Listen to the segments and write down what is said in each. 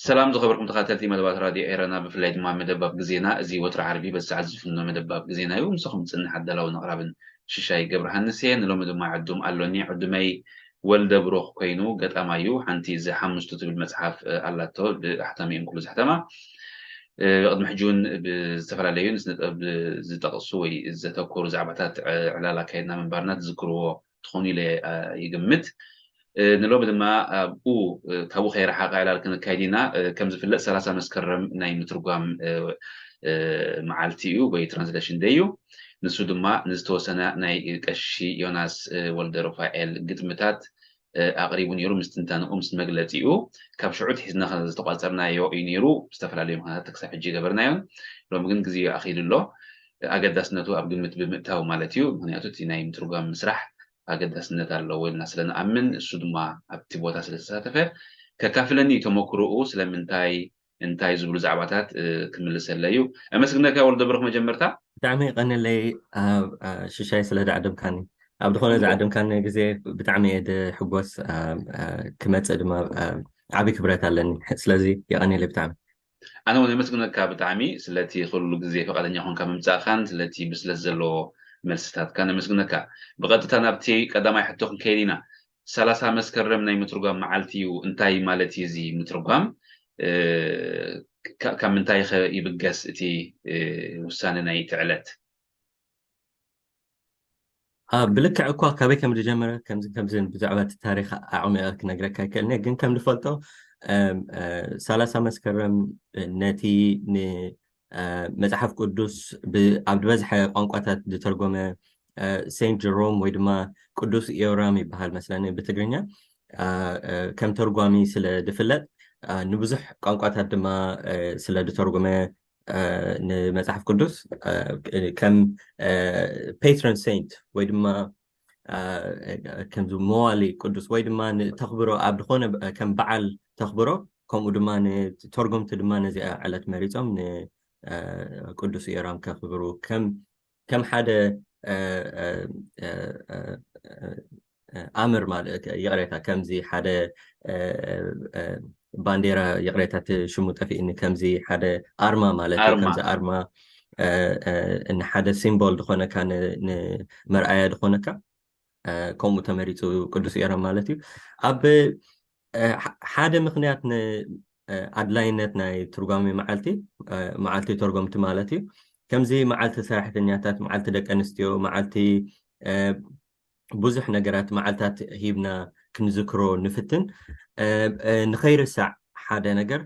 ሰላም ዝኸበርኩም ተኸታተልቲ መደባት ራድዮ ኤረና፣ ብፍላይ ድማ መደባብ ግዜና፣ እዚ ወትሪ ዓርቢ በዚ ሰዓት ዝፍኖ መደባብ ግዜና እዩ። ምሳኹም ዝጽንሕ ኣዳላውን ኣቕራብን ሽሻይ ገብረሃንስ እየ። ንሎሚ ድማ ዕዱም ኣሎኒ። ዕዱመይ ወልደ ብሩኽ ኮይኑ ገጣማይ እዩ። ሓንቲ እዚ ሓሙሽቱ ትብል መጽሓፍ ኣላቶ ብኣሕታሚ እንኩሉ ዘሕተማ። ቅድሚ ሕጂ እውን ብዝተፈላለዩ ንስነ ጥበብ ዝጠቕሱ ወይ ዘተኮሩ ዛዕባታት ዕላል ኣካይድና ምንባርና ትዝክርዎ ትኾኑ ኢለ ይግምት። ንሎሚ ድማ ኣብኡ ካብኡ ከይረሓቐ ዕላል ክንካይድ ኢና። ከም ዝፍለጥ ሰላሳ መስከረም ናይ ምትርጓም መዓልቲ እዩ ወይ translation day እዩ። ንሱ ድማ ንዝተወሰነ ናይ ቀሺ ዮናስ ወልደ ሩፋኤል ግጥምታት ኣቕሪቡ ነይሩ፣ ምስ ትንታንኡ ምስ መግለጺኡ። ካብ ሽዑ ትሒዝና ዝተቋጸርናዮ እዩ ነይሩ። ዝተፈላለዩ ምኽንያታት ክሳብ ሕጂ ገበርናዮን፣ ሎሚ ግን ግዜ ኣኺሉ ኣሎ። ኣገዳስነቱ ኣብ ግምት ብምእታው ማለት እዩ። ምኽንያቱ እቲ ናይ ምትርጓም ምስራሕ ኣገዳስነት ኣለዎ ኢልና ስለ ንኣምን፣ እሱ ድማ ኣብቲ ቦታ ስለ ዝተሳተፈ ከካፍለኒ እዩ ተመክሮኡ ስለምንታይ እንታይ ዝብሉ ዛዕባታት ክምልሰለይ እዩ። ኣመስግነካ ወልደ ብሩኽ። መጀመርታ ብጣዕሚ ቀንለይ ሽሻይ ስለ ዝዓደምካኒ። ኣብ ዝኾነ ዝዓደምካኒ ግዜ ብጣዕሚ እየ ድሕጎስ፣ ክመፅእ ድማ ዓብዪ ክብረት ኣለኒ። ስለዚ የቐንየለይ ብጣዕሚ። ኣነ እውን የመስግነካ ብጣዕሚ ስለቲ ኩሉ ግዜ ፈቃደኛ ኮንካ ምምፃእካን ስለቲ ብስለት ዘለዎ መልስታትካን የመስግነካ። ብቐጥታ ናብቲ ቀዳማይ ሕቶ ክንከይድ ኢና። ሰላሳ መስከረም ናይ ምትርጓም መዓልቲ እዩ። እንታይ ማለት እዩ እዚ ምትርጓም? ካብ ምንታይ ከ ይብገስ እቲ ውሳነ ናይ እቲ ዕለት? ብልክዕ እኳ ካበይ ከም ዝጀመረ ከምዚ ከምዚ ብዛዕባ እቲ ታሪክ ኣዕሚቐ ክነግረካ ኣይክእልን እየ፣ ግን ከም ንፈልጦ ሰላሳ መስከረም ነቲ ንመፅሓፍ ቅዱስ ኣብ ዝበዝሐ ቋንቋታት ዝተርጎመ ሴንት ጀሮም ወይ ድማ ቅዱስ ኤውራም ይበሃል መስለኒ ብትግርኛ፣ ከም ተርጓሚ ስለ ዝፍለጥ ንብዙሕ ቋንቋታት ድማ ስለ ዝተርጎመ ንመፅሓፍ ቅዱስ ከም patron saint ወይ ድማ ከምዚ መዋሊ ቅዱስ ወይ ድማ ንተኽብሮ ኣብ ዝኾነ ከም በዓል ተኽብሮ፣ ከምኡ ድማ ንተርጎምቲ ድማ ነዚኣ ዕለት መሪፆም ንቅዱስ ኤራም ከኽብሩ ከም ሓደ ኣምር ማለት ይቕሬታ ከምዚ ሓደ ባንዴራ ይቕሬታ እቲ ሽሙ ጠፊእኒ ከምዚ ሓደ ኣርማ ማለት እዩ። ኣርማ። ከምዚ ኣርማ ንሓደ ሲምቦል ዝኾነካ ንመርኣያ ዝኾነካ ከምኡ ተመሪፁ ቅዱስ ኤሮም ማለት እዩ። ኣብ ሓደ ምክንያት ንኣድላይነት ናይ ትርጓሜ መዓልቲ መዓልቲ ተርጎምቲ ማለት እዩ። ከምዚ መዓልቲ ሰራሕተኛታት፣ መዓልቲ ደቂ ኣንስትዮ፣ መዓልቲ ብዙሕ ነገራት መዓልታት ሂብና ክንዝክሮ ንፍትን። ንኸይርሳዕ ሓደ ነገር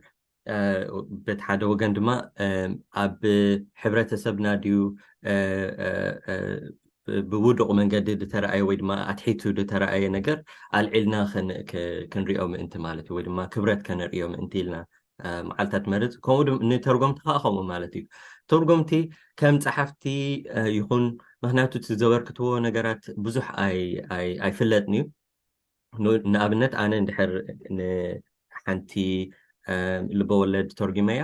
በቲ ሓደ ወገን ድማ ኣብ ሕብረተሰብና ድዩ ብውዱቕ መንገዲ ዝተረኣየ ወይ ድማ ኣትሒቱ ዝተረኣየ ነገር ኣልዒልና ክንሪኦ ምእንቲ ማለት እዩ፣ ወይ ድማ ክብረት ከነርእዮ ምእንቲ ኢልና መዓልታት መርፅ። ከምኡ ንተርጎምቲ ከዓ ከምኡ ማለት እዩ። ተርጎምቲ ከም ፀሓፍቲ ይኹን ምክንያቱ እቲ ዘበርክትዎ ነገራት ብዙሕ ኣይፍለጥን እዩ። ንኣብነት ኣነ እንድሕር ንሓንቲ ልበወለድ ተርጉመያ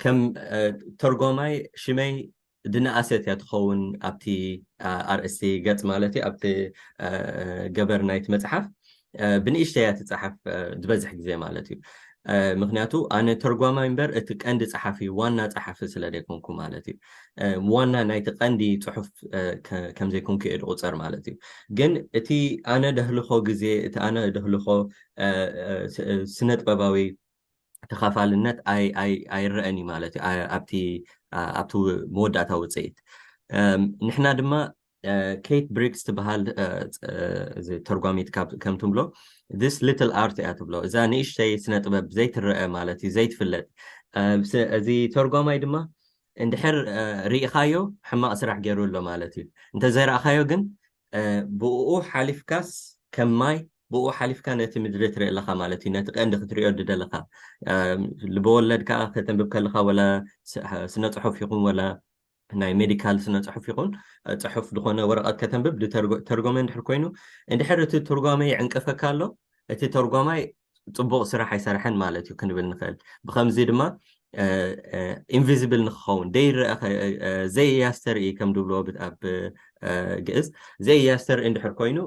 ከም ተርጎማይ ሽመይ ድነኣሰት እያ ትኸውን ኣብቲ ኣርእስቲ ገፅ ማለት እዩ ኣብቲ ገበር ናይቲ መፅሓፍ ብንእሽተይ እያ ትፀሓፍ ዝበዝሕ ግዜ ማለት እዩ። ምክንያቱ ኣነ ተርጓማይ እምበር እቲ ቀንዲ ፀሓፊ ዋና ፀሓፊ ስለ ዘይኮንኩ ማለት እዩ። ዋና ናይቲ ቀንዲ ፅሑፍ ከም ዘይኮንኩ እየ ዝቁፀር ማለት እዩ። ግን እቲ ኣነ ደህልኾ ግዜ እቲ ኣነ ደህልኾ ስነ ጥበባዊ ተኻፋልነት ኣይረአን እዩ ማለት እዩ ኣብቲ ኣብቲ መወዳእታ ውፅኢት። ንሕና ድማ ኬት ብሪግስ ትበሃል ተርጓሚት ከም ትብሎ this little art እያ ትብሎ። እዛ ንእሽተይ ስነ ጥበብ ዘይትረአ ማለት እዩ ዘይትፍለጥ። እዚ ተርጓማይ ድማ እንድሕር እ፣ ርኢኻዮ ሕማቕ ስራሕ ገይሩ ኣሎ ማለት እዩ። እንተዘይረኣኻዮ ግን እ፣ ብኡ ሓሊፍካስ ከም ማይ ብኡ ሓሊፍካ ነቲ ምድሪ ትርኢ ኣለኻ ማለት እዩ። ነቲ ቀንዲ ክትሪኦ ድደለኻ እ፣ ልበወለድ ከዓ ከተንብብ ከለኻ ወላ ስ- ስነ ጽሑፍ ይኹን ወላ ናይ ሜዲካል ስነ ጽሑፍ ይኹን እ፣ ጽሑፍ ዝኾነ ወረቐት ከተንብብ ድተርጎ- ተርጎመ እንድሕር ኮይኑ እንድሕር እቲ ትርጓመ ይዕንቅፈካ ኣሎ እቲ ተርጓማይ ጽቡቕ ስራሕ ኣይሰርሐን ማለት እዩ ክንብል ንኽእል። ብኸምዚ ድማ ኢንቪዚብል ንክኸውን ደይረአ ከ- እ፣ እ፣ ዘየያስተርኢ ከም ድብልዎ ብ- ኣብ እ፣ ግእዝ ዘየያስተርኢ እንድሕር ኮይኑ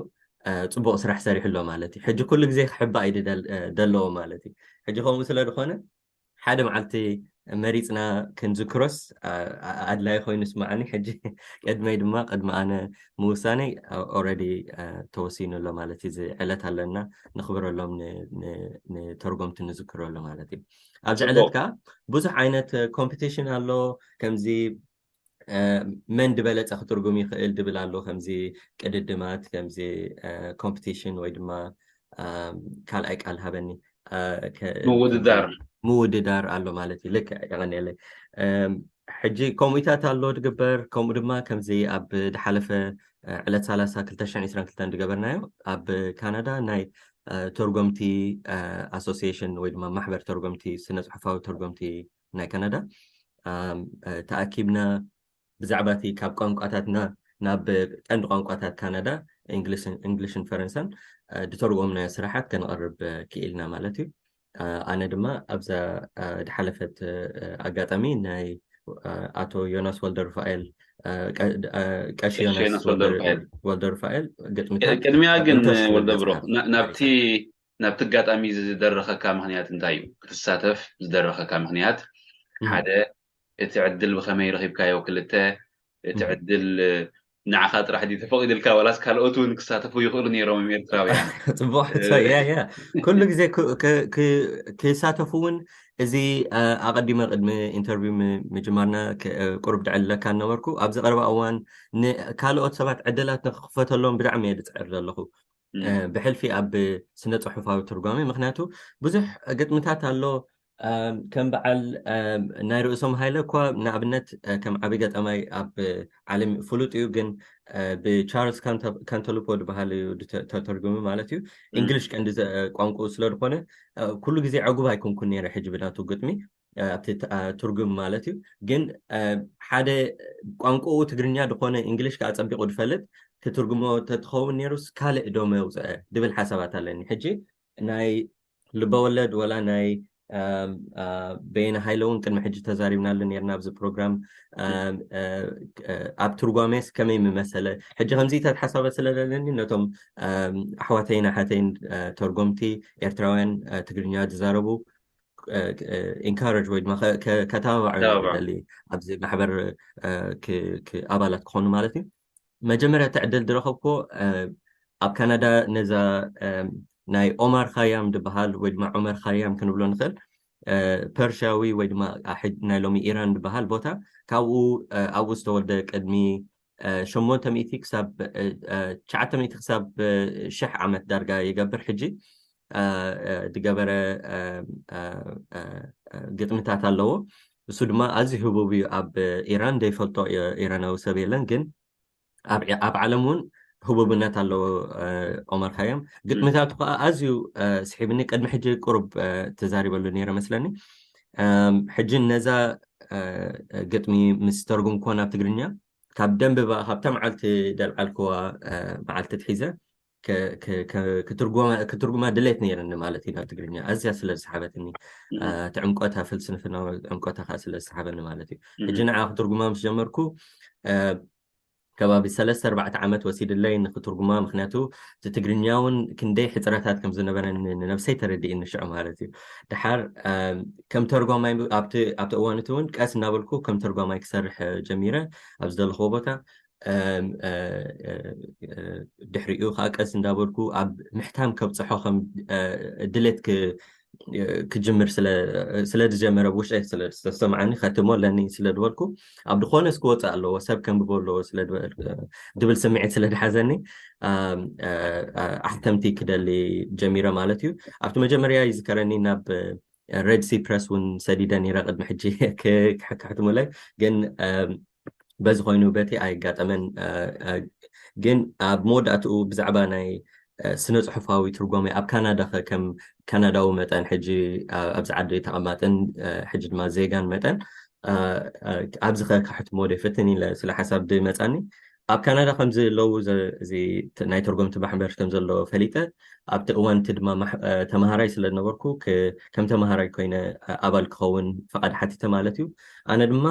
እ፣ ጽቡቕ ስራሕ ሰሪሑ ኣሎ ማለት እዩ። ሕጂ ኩሉ ግዜ ክሕባእ እዩ ደል- እ፣ ደለዎ ማለት እዩ። ሕጂ ከምኡ ስለ ዝኾነ ሓደ መዓልቲ መሪፅና ክንዝክሮስ ኣ- ኣ- ኣድላይ ኮይኑ ስማዓኒ። ሕጂ ቅድመይ ድማ ቅድሚ ኣነ ምውሳነይ ኦረዲ ተወሲኑ ኣሎ ማለት እዩ። እዚ ዕለት ኣለና ንኽብረሎም ን- ን- ንተርጎምቲ ንዝክረሉ ማለት እዩ። ኣብዚ ጽቡቕ። ዕለት ከዓ ብዙሕ ዓይነት ኮምፒቲሽን ኣሎ። ከምዚ እ፣ መን ዝበለፀ ክትርጉም ይኽእል ድብል ኣሎ። ከምዚ ቅድድማት ከምዚ ኮምፒቲሽን ወይ ድማ እ፣ ካልኣይ ቃል ሃበኒ እ፣ ከ- ምውድዳር ምውድዳር ኣሎ ማለት እዩ። ልክዕ የቐንየለይ። እም፣ ሕጂ ከምኡታት ኣሎ ድግበር። ከምኡ ድማ ከምዚ ኣብ ድሓለፈ እ፣ ዕለት ሰላሳ ክልተ ሽሕን ዕስራን ክልተን ዝገበርናዮ ኣብ ካናዳ ናይ እ፣ ተርጎምቲ እ፣ ኣሶሲዬሽን ወይ ድማ ማሕበር ተርጎምቲ ስነ ጽሑፋዊ ተርጎምቲ ናይ ካናዳ ኣም፣ እ፣ ተኣኪብና ብዛዕባ እቲ ካብ ቋንቋታትና ናብ ቀንዲ ቋንቋታት ካናዳ እንግሊሽን ፈረንሳን እ፣ ዝተርጎምናዮ ስራሓት ከነቕርብ እ፣ ክኢልና ማለት እዩ። እ፣ ኣነ ድማ ኣብዛ እ፣ ድሓለፈት እ፣ ኣጋጣሚ ናይ እ፣ ኣቶ ዮናስ ወልደሩፋኤል እ፣ ቀ- እ፣ ቀሺ ቀሺ ዮናስ ዮናስ ወልደ- ወልደሩፋኤል። ወልደሩፋኤል ግጥምታት ቅድሚያ ግን እንተስ- ወልደብሮ መጽሓፍ ና- ናብቲ ናብቲ ኣጋጣሚ እዚ ዝደረኸካ ምኽንያት እንታይ እዩ? ክትሳተፍ ዝደረኸካ ምኽንያት እም። ሓደ እቲ ዕድል ብኸመይ ረኺብካዮ? ክልተ እቲ እም። ዕድል ንዓኻ ጥራሕ ድዩ ተፈቒዱልካ ዋላስ ካልኦት እውን ክሳተፉ ይኽእሉ ነይሮም እዮም ኤርትራውያን? ጽቡቕ ሕቶ። ያ ያ ኩሉ ግዜ ክ- ክ- ክ- ክሳተፉ እውን እዚ እ፣ ኣቐዲመ ቅድሚ ኢንተርቪው ም- ምጅማርና ክ- እ፣ ቁሩብ ድዕለካ ነበርኩ። ኣብዚ ቀረባ እዋን ንካልኦት ሰባት ዕድላት ንክኽፈተሎም ብጣዕሚ እየ ዝፅዕር ዘለኹ። እ፣ እም፣ ብሕልፊ ኣብ ስነ ጽሑፋዊ ትርጓሜ ምክንያቱ ብዙሕ ግጥምታት ኣሎ። እ፣ ከም በዓል እ፣ ናይ ርእሶም ሃይለ እኳ ንኣብነት እ፣ ከም ዓቢ ገጣማይ ኣብ ዓለም ፍሉጥ እዩ፣ ግን እ፣ ብቻርልስ ካንተ- ካንተሉፖ ዝበሃል እዩ ድተ- ተተርጉሙ ማለት እዩ። እም፣ እንግሊሽ ቀንዲ ዘ- ቋንቋኡ ስለ ዝኾነ እ፣ ኩሉ ግዜ ዕጉብ ኣይኮንኩን ነይረ ሕጂ ብናቱ ግጥሚ እ፣ ኣብቲ ት- እ፣ ትርጉም ማለት እዩ። ግን እ፣ ሓደ ቋንቋኡ ትግርኛ ዝኾነ እንግሊሽ ከዓ ጸቢቑ ዝፈልጥ ክትርጉሞ ተትኸውን ነይሩስ ካልእ ዶ መውፅአ ድብል ሓሳባት ኣለኒ። ሕጂ ናይ ልበወለድ ወላ ናይ ኣም፣ ኣ፣ በየነ ሃይለ እውን ቅድሚ ሕጂ ተዛሪብናሉ ነርና ኣብዚ ፕሮግራም። ኣም፣ እ፣ እ፣ ኣብ ትርጓሜስ ከመይ ምመሰለ? ሕጂ ከምዚታት ሓሳባት ስለ ዘለኒ ነቶም ኣም፣ ኣሕዋተይን ኣሓተይን እ፣ ተርጎምቲ ኤርትራውያን እ፣ ትግርኛ ዝዛረቡ ኢንካረጅ ወይ ድማ ከ- ከ- ከተባባዑ ተባባዑ። ደሊ ኣብዚ ማሕበር እ፣ ክ- ክ- ኣባላት ክኾኑ ማለት እዩ። መጀመርያ እቲ ዕድል ዝረኸብኩ እ፣ ኣብ ካናዳ ነዛ እ፣ ናይ ኦማር ኻያም ዝበሃል ወይ ድማ ዑመር ኻያም ክንብሎ ንኽእል እ፣ ፐርሽያዊ ወይ ድማ ኣ፣ ሕጅ- ናይ ሎሚ ኢራን ዝበሃል ቦታ ካብኡ እ፣ ኣብኡ ዝተወልደ ቅድሚ እ፣ ሸሞንተ ሚእቲ ክሳብ እ፣ እ፣ ትሽዓተ ሚእቲ ክሳብ እ፣ ሽሕ ዓመት ዳርጋ ይገብር ሕጂ እ፣ እ፣ ዝገበረ እ፣ እ፣ እ፣ እ፣ ግጥምታት ኣለዎ። እሱ ድማ ኣዝዩ ህቡብ እዩ። ኣብ ኢራን ዘይፈልጦ ኢ- ኢራናዊ ሰብ የለን፣ ግን ኣብ ዒ- ኣብ ዓለም እውን ህቡብነት ኣለዎ። እ፣ ኦመር ኸያም ግጥምታቱ ከዓ ኣዝዩ እ፣ ስሒብኒ። ቅድሚ ሕጂ ቁሩብ እ፣ ተዛሪበሉ ነይረ መስለኒ። እም፣ ሕጂ ነዛ እ፣ ግጥሚ ምስ ተርጉምኮ ናብ ትግርኛ ካብ ደንብባ ካብታ መዓልቲ ደልዓልክዋ እ፣ መዓልቲ ትሒዘ ከ- ከ- ከ- ክትርጉማ ክትርጉማ ድሌት ነይረኒ ማለት እዩ ናብ ትግርኛ ኣዝያ ስለ ዝሰሓበትኒ እ፣ እቲ ዕምቆታ ፍልስፍና ዕምቆታ ከዓ ስለ ዝሰሓበኒ ማለት እዩ። ሕጂ ንዓ ክትርጉማ ምስ ጀመርኩ እ፣ ከባቢ ሰለስተ ኣርባዕተ ዓመት ወሲድለይ ንክትርጉማ፣ ምክንያቱ እቲ ትግርኛ እውን ክንደይ ሕፅረታት ከም ዝነበረ ን- ንነብሰይ ተረዲእኒ ሽዑ ማለት እዩ። ድሓር እም፣ ከም ተርጓማይ ኣብቲ ኣብቲ እዋን እቲ እውን ቀስ እናበልኩ ከም ተርጓማይ ክሰርሕ ጀሚረ ኣብ ዝደለኽዎ ቦታ እም፣ እ፣ እ፣ እ፣ ድሕሪኡ ከዓ ቀስ እንዳበልኩ ኣብ ምሕታም ከብፅሖ ከም እ፣ ድሌት ክ- ክጅምር ስለ ስለ ዝጀመረ ብውሽጠይ ስለ ዝተሰምዓኒ ከትሞ ኣለኒ ስለ ዝበልኩ ኣብ ዝኾነ እስክወፅእ ኣለዎ ሰብ ከንብቦ ኣለዎ ስለ ዝበል- ድብል ስምዒት ስለ ዝሓዘኒ ኣም፣ እ፣ እ፣ ኣሕተምቲ ክደሊ ጀሚረ ማለት እዩ። ኣብቲ መጀመርያ ይዝከረኒ ናብ ሬድ ሲ ፕረስ እውን ሰዲደ ነይረ ቅድሚ ሕጂ ክሕትሙለይ፣ ግን በዚ ኮይኑ በቲ ኣይጋጠመን። ግን ኣብ መወዳእትኡ ብዛዕባ ናይ ስነ ጽሑፋዊ ትርጓሜ ኣብ ካናዳ ከም ካናዳዊ መጠን፣ ሕጂ ኣብዚ ዓዲ ተቐማጥን ሕጂ ድማ ዜጋን መጠን፣ ኣብዚ ከክሕትሞ ደይፈትን ኢለ ስለ ሓሳብ ድመጻኒ። ኣብ ካናዳ ከም ዘለዉ ናይ ተርጎምቲ ማሕበር ከም ዘሎ ፈሊጠ፣ ኣብቲ እዋን እቲ ድማ ተመሃራይ ስለ ዝነበርኩ ከም ተመሃራይ ኮይነ ኣባል ክኸውን ፈቓድ ሓቲተ ማለት እዩ። ኣነ ድማ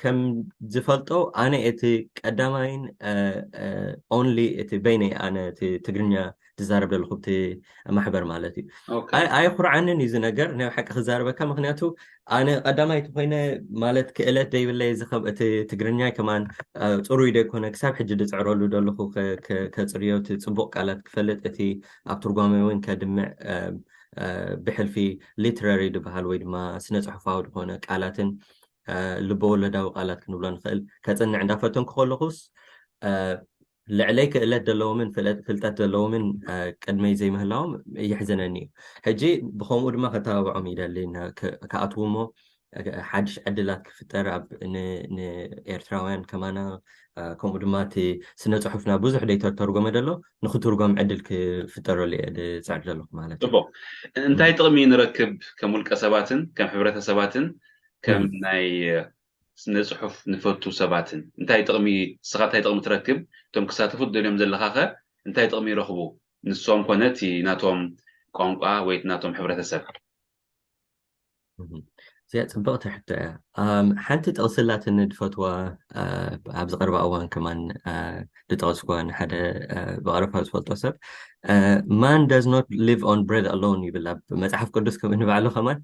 ከም ዝፈልጦ ኣነ እቲ ቀዳማይን ኦንሊ እቲ በይነይ ኣነ እቲ ትግርኛ ዝዛረብ ዘለኹ ብቲ ማሕበር ማለት እዩ። ኣየኹርዓንን እዩ እዚ ነገር ናይ ሓቂ ክዛረበካ፣ ምክንያቱ ኣነ ቀዳማይቲ ኮይነ ማለት ክእለት ደይብለይ እቲ ትግርኛይ ከማን ፅሩይ ደይኮነ ክሳብ ሕጂ ዝፅዕረሉ ዘለኹ ከፅርዮ እቲ ፅቡቅ ቃላት ክፈልጥ እቲ ኣብ ትርጓሜ እውን ከድምዕ ብሕልፊ ሊትራሪ ዝበሃል ወይ ድማ ስነ ፅሑፋዊ ዝኾነ ቃላትን ልበወለዳዊ ቃላት ክንብሎ ንኽእል ከፅንዕ እንዳፈተንኩ ከለኹስ ልዕለይ ክእለት ዘለዎምን ፍልጠት ዘለዎምን ቅድመይ ዘይምህላዎም የሕዝነኒ እዩ። ሕጂ ብኸምኡ ድማ ከተባብዖም ይደሊ፣ ክኣትዉ እሞ ሓድሽ ዕድላት ክፍጠር ንኤርትራውያን ከማና፣ ከምኡ ድማ እቲ ስነ ፅሑፍና ብዙሕ ደይተተርጎመ ደሎ ንክትርጎም ዕድል ክፍጠረሉ እየ ዝፅዕር ዘለኹ ማለት እዩ። እንታይ ጥቕሚ ንረክብ ከም ውልቀ ሰባትን ከም ሕብረተሰባትን ከም ናይ ስነ ፅሑፍ ንፈቱ ሰባትን እንታይ ጥቕሚ ንስኻ እንታይ ጥቕሚ ትረክብ? እቶም ክሳተፉ ትደልዮም ዘለኻኸ እንታይ ጥቕሚ ይረኽቡ? ንሶም ኮነ እቲ ናቶም ቋንቋ ወይ ናቶም ሕብረተሰብ። እዚኣ ፅብቕቲ ሕቶ እያ። ሓንቲ ጥቕሲ ኣላትኒ ድፈትዋ ኣብዚ ቀረባ እዋን ከማን ድጠቐስኩዋ ንሓደ ብቐረባ ዝፈልጦ ሰብ man does not live on bread alone ይብል ኣብ መፅሓፍ ቅዱስ። ከም ንባዕሉ ከማን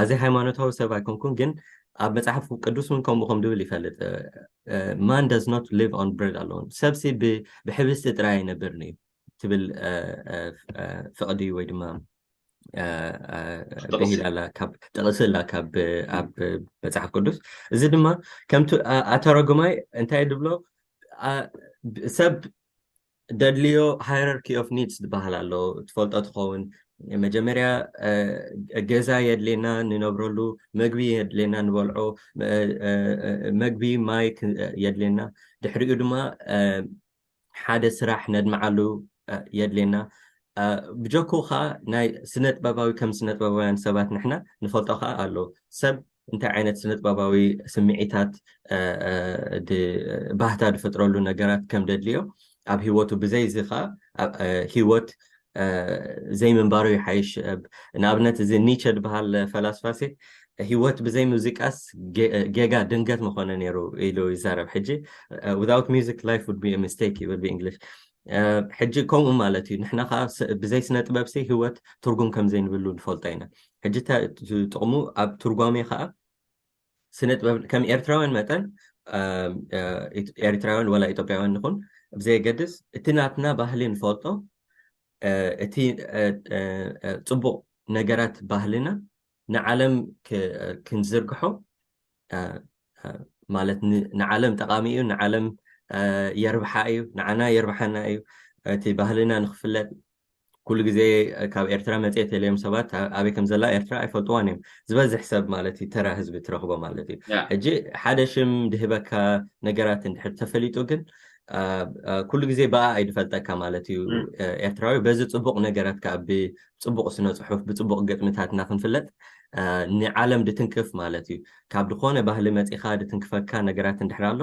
ኣዚ ሃይማኖታዊ ሰብ ኣይኮንኩን፣ ግን ኣብ መፅሓፍ ቅዱስ እውን ከምኡ ከም ድብል ይፈልጥ። Man does not live on bread alone፣ ሰብሲ ብሕብስቲ ጥራይ ኣይነብርን እዩ ትብል ፍቕዲ ወይ ድማ ብሂል ኣላ፣ ካብ ጥቕሲ ኣላ ካብ ኣብ መፅሓፍ ቅዱስ። እዚ ድማ ከምቲ ኣተረጉማይ እንታይ ድብሎ፣ ሰብ ደድልዮ ሃይራርኪ ኦፍ ኒድስ ዝበሃል ኣሎ፣ ትፈልጦ ትኸውን። መጀመርያ ገዛ የድሌና ንነብረሉ፣ መግቢ የድሌና ንበልዖ፣ መግቢ ማይ የድሌና፣ ድሕሪኡ ድማ ሓደ ስራሕ ነድምዓሉ የድሌና። ብጀኩ ከዓ ናይ ስነ ጥበባዊ ከም ስነ ጥበባውያን ሰባት ንሕና ንፈልጦ ከዓ ኣሎ፣ ሰብ እንታይ ዓይነት ስነ ጥበባዊ ስምዒታት ባህታ ዝፈጥረሉ ነገራት ከም ደድልዮ ኣብ ህይወቱ፣ ብዘይ እዚ ከዓ ህይወት ዘይምንባሩ ይሓይሽ። ንኣብነት እዚ ኒቸ ዝበሃል ፈላስፋ ሲ ህይወት ብዘይ ሙዚቃስ ጌጋ ድንገት መኾነ ነይሩ ኢሉ ይዛረብ። ሕጂ without music life would be a mistake ይብል ብእንግሊሽ። ሕጂ ከምኡ ማለት እዩ። ንሕና ከዓ ብዘይ ስነ ጥበብ ሲ ህይወት ትርጉም ከም ዘይንብሉ ንፈልጦ ኢና። ሕጂ ጥቕሙ ኣብ ትርጓሜ ከዓ ስነ ጥበብ ከም ኤርትራውያን መጠን ኤርትራውያን ወላ ኢትዮጵያውያን ንኹን ብዘየገድስ እቲ ናትና ባህሊ ንፈልጦ፣ እቲ ፅቡቕ ነገራት ባህልና ንዓለም ክንዝርግሖ ማለት ንዓለም ጠቓሚ እዩ፣ ንዓለም የርብሓ እዩ፣ ንዓና የርብሓና እዩ። እቲ ባህልና ንክፍለጥ ኩሉ ግዜ ካብ ኤርትራ መፅየ ተልዮም ሰባት ኣበይ ከም ዘላ ኤርትራ ኣይፈልጥዋን እዮም። ዝበዝሕ ሰብ ማለት እዩ ተራ ህዝቢ ትረኽቦ ማለት እዩ። ሕጂ ሓደ ሽም ድህበካ ነገራት እንድሕር ተፈሊጡ ግን ኩሉ ግዜ ብኣ ኣይድፈልጠካ ማለት እዩ። ኤርትራዊ በዚ ፅቡቕ ነገራት ከዓ ብፅቡቕ ስነ ፅሑፍ ብፅቡቕ ግጥምታትና ክንፍለጥ ንዓለም ድትንክፍ ማለት እዩ። ካብ ዝኾነ ባህሊ መፂኻ ድትንክፈካ ነገራት እንድሕር ኣሎ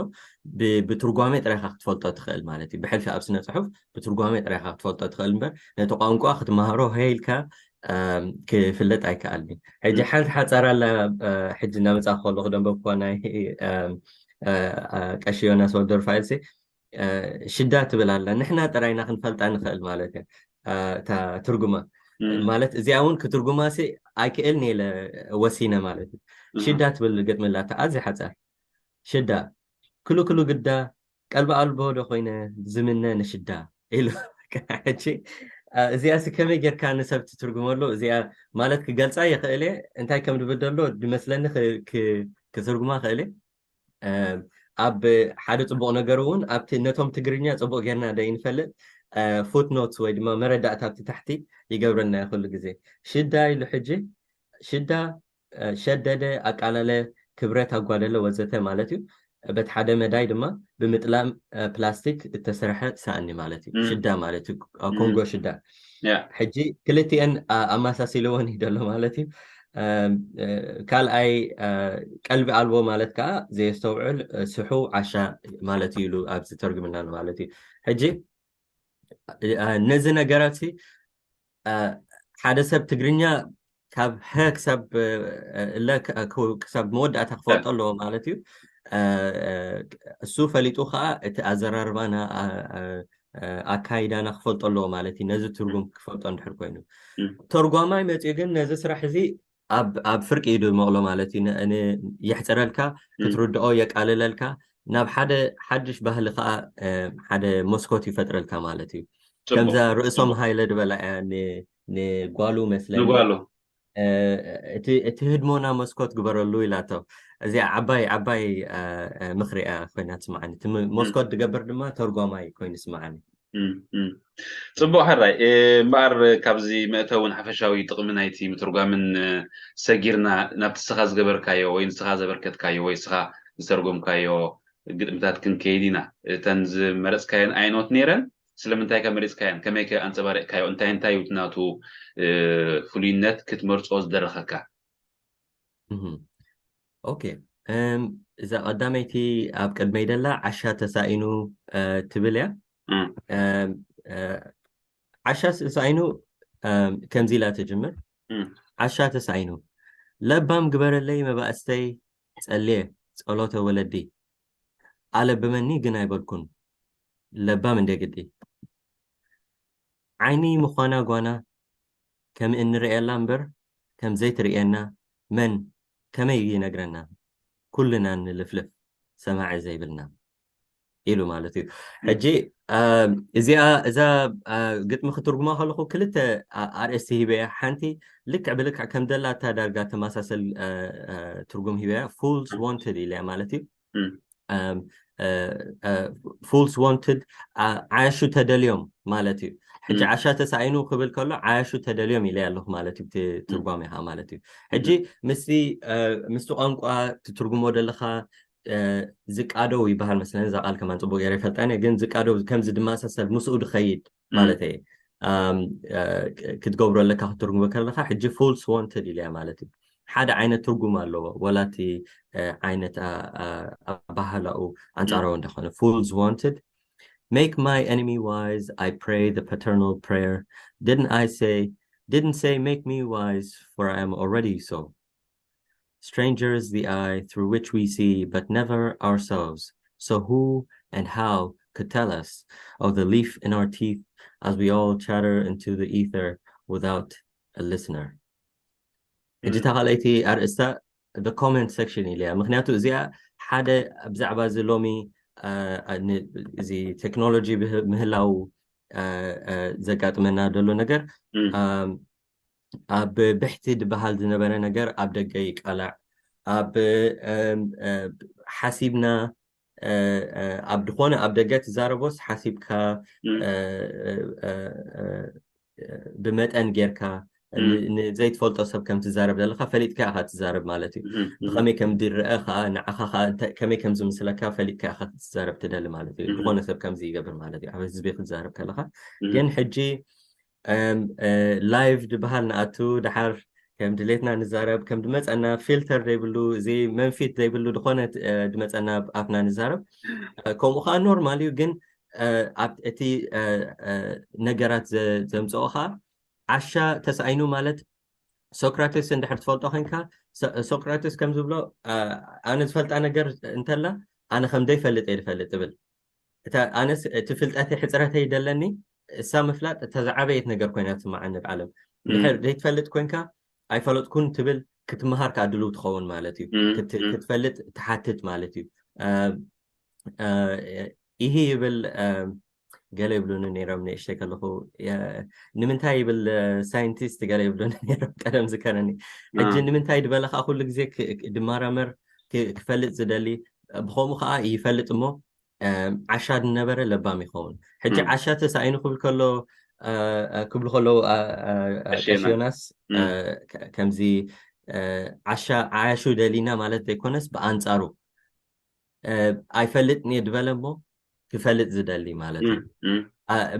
ብትርጓሜ ጥራይካ ክትፈልጦ ትኽእል ማለት እዩ። ብሕልፊ ኣብ ስነ ፅሑፍ ብትርጓሜ ጥራይካ ክትፈልጦ ትኽእል እምበር ነቲ ቋንቋ ክትመሃሮ ሀይልካ ክፍለጥ ኣይከኣልን። ሕጂ ሓንቲ ሓፃር ኣላ ሕጂ እናመፃ ከሎ ክደንበብኳ ናይ ቀሺ ዮናስ ወልደ ሩፋኤል ሲ ሽዳ ትብል ኣላ። ንሕና ጥራይና ክንፈልጣ ንኽእል ማለት እያ እታ ትርጉማ ማለት እዚኣ እውን ክትርጉማ ሲ ኣይክእልን ኢለ ወሲነ ማለት እዩ። ሽዳ ትብል ግጥሚ ኣላታ ኣዝያ ሓፃር። ሽዳ ክሉ ክሉ ግዳ ቀልቢ ኣልቦ ዶ ኮይነ ዝምነ ንሽዳ ኢሉ። ሕጂ እዚኣ ሲ ከመይ ጌርካ ንሰብ ትትርጉመሉ? እዚኣ ማለት ክገልፃ ይኽእል እየ፣ እንታይ ከም ድብል ደሎ ድመስለኒ ክትርጉማ ክእል እየ። ኣብ ሓደ ፅቡቕ ነገር እውን ኣብቲ ነቶም ትግርኛ ፅቡቕ ጌርና ዶ ይንፈልጥ ፉትኖት ወይ ድማ መረዳእታ ኣብቲ ታሕቲ ይገብረና እዩ ኩሉ ግዜ። ሽዳ ኢሉ ሕጂ ሽዳ ሸደደ፣ ኣቃለለ፣ ክብረት ኣጓደለ ወዘተ ማለት እዩ። በቲ ሓደ መዳይ ድማ ብምጥላም ፕላስቲክ እተሰርሐ ሳእኒ ማለት እዩ። ሽዳ ማለት እዩ፣ ኮንጎ ሽዳ። ሕጂ ክልቲኤን ኣማሳሲልዎን እዩ ደሎ ማለት እዩ። ካልኣይ ቀልቢ ኣልቦ ማለት ከዓ ዘየስተውዕል ስሑ ዓሻ ማለት እዩ ኢሉ ኣብዚ ተርጉምና ማለት እዩ። ሕጂ ነዚ ነገራት ሓደ ሰብ ትግርኛ ካብ ሀ ክሳብ እለ ክሳብ መወዳእታ ክፈልጦ ኣለዎ ማለት እዩ። እሱ ፈሊጡ ከዓ እቲ ኣዘራርባና ኣካይዳና ክፈልጦ ኣለዎ ማለት እዩ። ነዚ ትርጉም ክፈልጦ እንድሕር ኮይኑ ተርጓማይ መፅኡ ግን ነዚ ስራሕ እዚ ኣብ ፍርቂ ኢዱ መቕሎ ማለት እዩ። የሕፅረልካ፣ ክትርድኦ የቃልለልካ፣ ናብ ሓደ ሓድሽ ባህሊ ከዓ ሓደ መስኮት ይፈጥረልካ ማለት እዩ። ከምዛ ርእሶም ሃይለ ዝበላ እያ ንጓሉ መስለኒ፣ እቲ ህድሞና መስኮት ግበረሉ ኢላቶ። እዚኣ ዓባይ ዓባይ ምክሪ እያ ኮይና ትስማዓኒ። እቲ መስኮት ዝገብር ድማ ተርጓማይ ኮይኑ ይስማዓኒ። ፅቡቅ ሕራይ እምበኣር ካብዚ መእተውን ሓፈሻዊ ጥቕሚ ናይቲ ምትርጓምን ሰጊርና ናብቲ ስኻ ዝገበርካዮ ወይ ንስኻ ዘበርከትካዮ ወይ ስኻ ዝተርጎምካዮ ግጥምታት ክንከይድ ኢና። እተን ዝመረፅካየን ኣይኖት ነይረን። ስለምንታይ ከ መሪፅካየን? ከመይ ከ ኣንፀባሪቕካዮ? እንታይ እንታይ እዩ ናቱ ፍሉይነት ክትመርፆ ዝደረኸካ? ኦኬ፣ እዛ ቀዳመይቲ ኣብ ቅድመይ ደላ ዓሻ ተሳኢኑ ትብል እያ። ዓሻ ተሳኢኑ ከምዚ ኢላ ትጅምር። ዓሻ ተሳኢኑ ለባም ግበረለይ መባእስተይ ጸልየ ጸሎተ ወለዲ ኣለብመኒ ግን ኣይበልኩን ለባም እንደ ግዲ ዓይኒ ምዃና ጓና ከም እንርእየላ እምበር ከም ዘይትርእየና መን ከመይ ይነግረና? ኩልና ንልፍልፍ ሰማዒ ዘይብልና ኢሉ ማለት እዩ። ሕጂ እዚኣ እዛ ግጥሚ ክትርጉማ ከለኹ ክልተ ኣርእስቲ ሂበያ። ሓንቲ ልክዕ ብልክዕ ከም ደላታ ዳርጋ ተመሳሰል ትርጉም ሂበያ። Fools wanted ኢለያ ማለት እዩ። Fools wanted ዓያሹ ተደልዮም ማለት እዩ። ሕጂ ዓሻ ተሳኢኑ ክብል ከሎ ዓያሹ ተደልዮም ኢለ ኣለኹ ማለት እዩ። ትርጓሜ ኢኻ ማለት እዩ። ሕጂ ምስቲ ምስቲ ቋንቋ ትትርጉሞ ዘለኻ ዝቃደው ይበሃል መስለኒ። እዛ ቃል ከማን ፅቡቅ ገይረ ይፈልጣን እየ፣ ግን ዝቃደው ከምዚ ድመሳሰል ምስኡ ድኸይድ ማለት እየ። ክትገብሮ ኣለካ ክትትርጉሞ ከለካ ሕጂ Fools wanted ኢለያ ማለት እዩ። ሓደ ዓይነት ትርጉም ኣለዎ፣ ወላ እቲ ዓይነት ኣባህላኡ ኣንጻራዊ እንዳኾነ። Fools wanted, make my enemy wise, I pray the paternal prayer. Didn't I say, didn't say make me wise, for I am already so. Strangers the eye through which we see, but never ourselves. So who and how could tell us of the leaf in our teeth as we all chatter into the ether without a listener? ሕጂ እታ ካልኣይቲ ኣርእስታ the comment section ኢለያ። ምክንያቱ እዚኣ ሓደ ብዛዕባ እዚ ሎሚ እዚ ቴክኖሎጂ ምህላው ዘጋጥመና ዘሎ ነገር ኣብ ብሕቲ ዝበሃል ዝነበረ ነገር ኣብ ደገ ይቃላዕ። ኣብ ሓሲብና ኣብ ዝኾነ ኣብ ደገ ትዛረቦስ ሓሲብካ ብመጠን ጌርካ ንዘይትፈልጦ ሰብ ከም ትዛረብ ዘለካ ፈሊጥካ ኢካ ትዛረብ ማለት እዩ። ብከመይ ከም ድረአ ከዓ ንዓካ ከዓ ከመይ ከም ዝምስለካ ፈሊጥካ ኢካ ክትዛረብ ትደሊ ማለት እዩ። ዝኾነ ሰብ ከምዚ ይገብር ማለት እዩ። ኣብ ህዝቢ ክትዛረብ ከለካ ግን ሕጂ ላይቭ ዝበሃል ንኣቱ ድሓር ከም ድሌትና ንዛረብ፣ ከም ድመፀና ፊልተር ዘይብሉ፣ እዚ መንፊት ዘይብሉ ዝኾነ ድመፀና ኣፍና ንዛረብ። ከምኡ ከዓ ኖርማል እዩ። ግን እቲ ነገራት ዘምፅኦ ከዓ ዓሻ ተሳኢኑ ማለት ሶክራተስ እንድሕር ትፈልጦ ኮንካ ሶክራተስ ከም ዝብሎ ኣነ ዝፈልጣ ነገር እንተላ ኣነ ከም ዘይፈልጥ እየ ዝፈልጥ ትብል። እታ ኣነስ እቲ ፍልጠተይ ሕፅረተይ ደለኒ እሳ ምፍላጥ እታ ዝዓበየት ነገር ኮይና ትስማዓኒ ኣብ ዓለም። ድሕር ዘይትፈልጥ ኮንካ ኣይፈለጥኩን ትብል ክትመሃር ከዓ ድልው ትኸውን ማለት እዩ። ክትፈልጥ ትሓትት ማለት እዩ። ይህ ይብል ገለ ይብሉኒ ነይሮም ንእሽተይ ከለኹ ንምንታይ ይብል ሳይንቲስት ገለ ይብሉኒ ነይሮም ቀደም ዝከረኒ። ሕጂ ንምንታይ ዝበለ ከዓ ኩሉ ግዜ ድመራመር ክፈልጥ ዝደሊ ብከምኡ ከዓ ይፈልጥ እሞ ዓሻ ዝነበረ ለባም ይኸውን። ሕጂ ዓሻ ተሳኢኑ ክብል ከሎ ክብሉ ከለዉ ቀሺ ዮናስ ከምዚ ዓሻ ዓያሹ ደሊና ማለት ዘይኮነስ ብኣንፃሩ ኣይፈልጥን እየ ዝበለ እሞ ክፈልጥ ዝደሊ ማለት እዩ።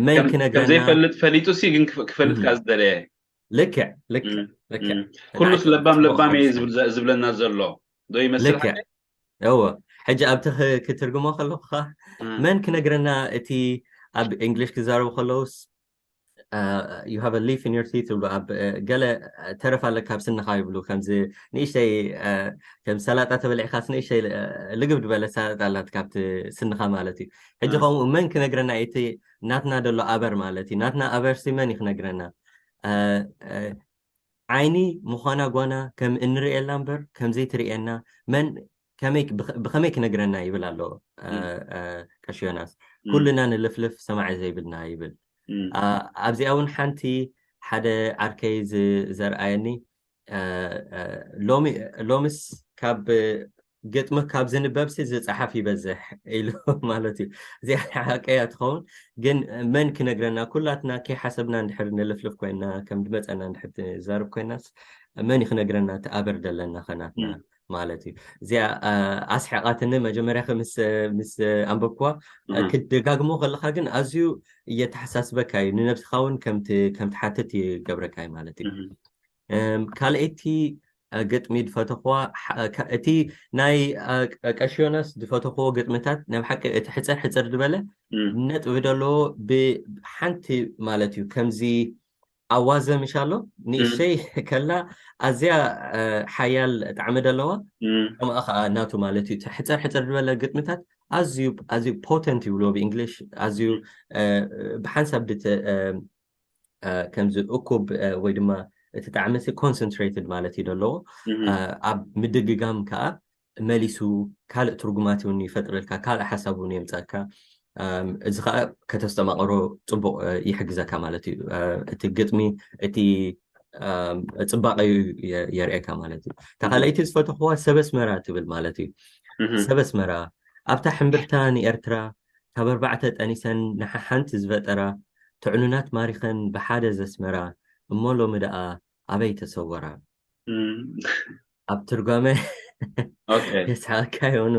መን ክነግረና ዘይፈልጥ ፈሊጡ ሲ ግን ክፈልጥ ካ ዝደለየ ልክዕ ልክዕ ልክዕ ኩሉስ ለባም ለባም እየ ዝብለና ዘሎ ዶ ይመስል እዎ። ሕጂ ኣብቲ ክትርግሞ ከለኹ መን ክነግረና እቲ ኣብ እንግሊሽ ክዛረቡ ከለውስ you have a leaf in your teeth ይብሉ ኣብ ገለ ተረፍ ኣለካ ኣብ ስንኻ ይብሉ ከምዚ ንእሽተይ ከም ሰላጣ ተበሊዕካስ ንእሽተይ ልግብ ዝበለ ሰላጣ ኣላትካ ኣብቲ ስንኻ ማለት እዩ። ሕጂ ከምኡ መን ክነግረና እቲ ናትና ደሎ ኣበር ማለት እዩ። ናትና ኣበር ሲ መን እዩ ክነግረና? ዓይኒ ምዃና ጓና ከም እንርእየላ እምበር ከም ዘይትርእየና መን ብኸመይ ክነግረና ይብል ኣሎ ቀሺ ዮናስ። ኩልና ንልፍልፍ ሰማዒ ዘይብልና ይብል። ኣብዚኣ እውን ሓንቲ ሓደ ዓርከይ ዘርኣየኒ ሎምስ ካብ ግጥሚ ካብ ዝንበብሲ ዝፀሓፍ ይበዝሕ ኢሉ ማለት እዩ። እዚኣ ሓቀያ ትኸውን ግን መን ክነግረና? ኩላትና ከይሓሰብና እንድሕር ንልፍልፍ ኮይና ከም ድመፀና እንድሕር ትዛርብ ኮይናስ መን እዩ ክነግረና? ትኣበር ደለና ከናትና ማለት እዩ። እዚኣ ኣስሓቃትኒ መጀመርያ ምስ ኣንበብኩዋ ክደጋግሞ ከለካ ግን ኣዝዩ እየተሓሳስበካ እዩ። ንነብስካ እውን ከም ትሓትት ይገብረካ እዩ ማለት እዩ። ካልኣይቲ ግጥሚ ዝፈተኽዋ እቲ ናይ ቀሺ ዮናስ ዝፈተኽዎ ግጥምታት ናብ ሓቂ እቲ ሕፅር ሕፅር ዝበለ ነጥቢ ዘለዎ ብሓንቲ ማለት እዩ። ከምዚ ኣዋዘ ምሻሎ ንእሸይ ከላ ኣዝያ ሓያል ጣዕሚ ዘለዋ ከምኣ ከዓ ናቱ ማለት እዩ። ሕፅር ሕፅር ዝበለ ግጥምታት ኣዝዩ ኣዝዩ ፖተንት ይብልዎ ብእንግሊሽ ኣዝዩ ብሓንሳብ ከምዚ እኩብ ወይ ድማ እቲ ጣዕሚ ኮንሰንትሬትድ ማለት እዩ ዘለዎ ኣብ ምድግጋም ከዓ መሊሱ ካልእ ትርጉማት እውን ይፈጥረልካ ካልእ ሓሳብ እውን የምፀእካ። እዚ ከዓ ከተስተማቀሮ ፅቡቅ ይሕግዘካ ማለት እዩ። እቲ ግጥሚ እቲ ፅባቀ የርእየካ ማለት እዩ። እታ ካልኣይቲ ዝፈተኽዋ ሰበስመራ ትብል ማለት እዩ። ሰበስመራ ኣብታ ሕምብርታ ንኤርትራ ካብ ኣርባዕተ ጠኒሰን ንሓሓንቲ ዝፈጠራ ትዕኑናት ማሪኸን ብሓደ ዘስመራ እሞ ሎሚ ደኣ ኣበይ ተሰወራ? ኣብ ትርጓመ የስሓቀካ ይሆን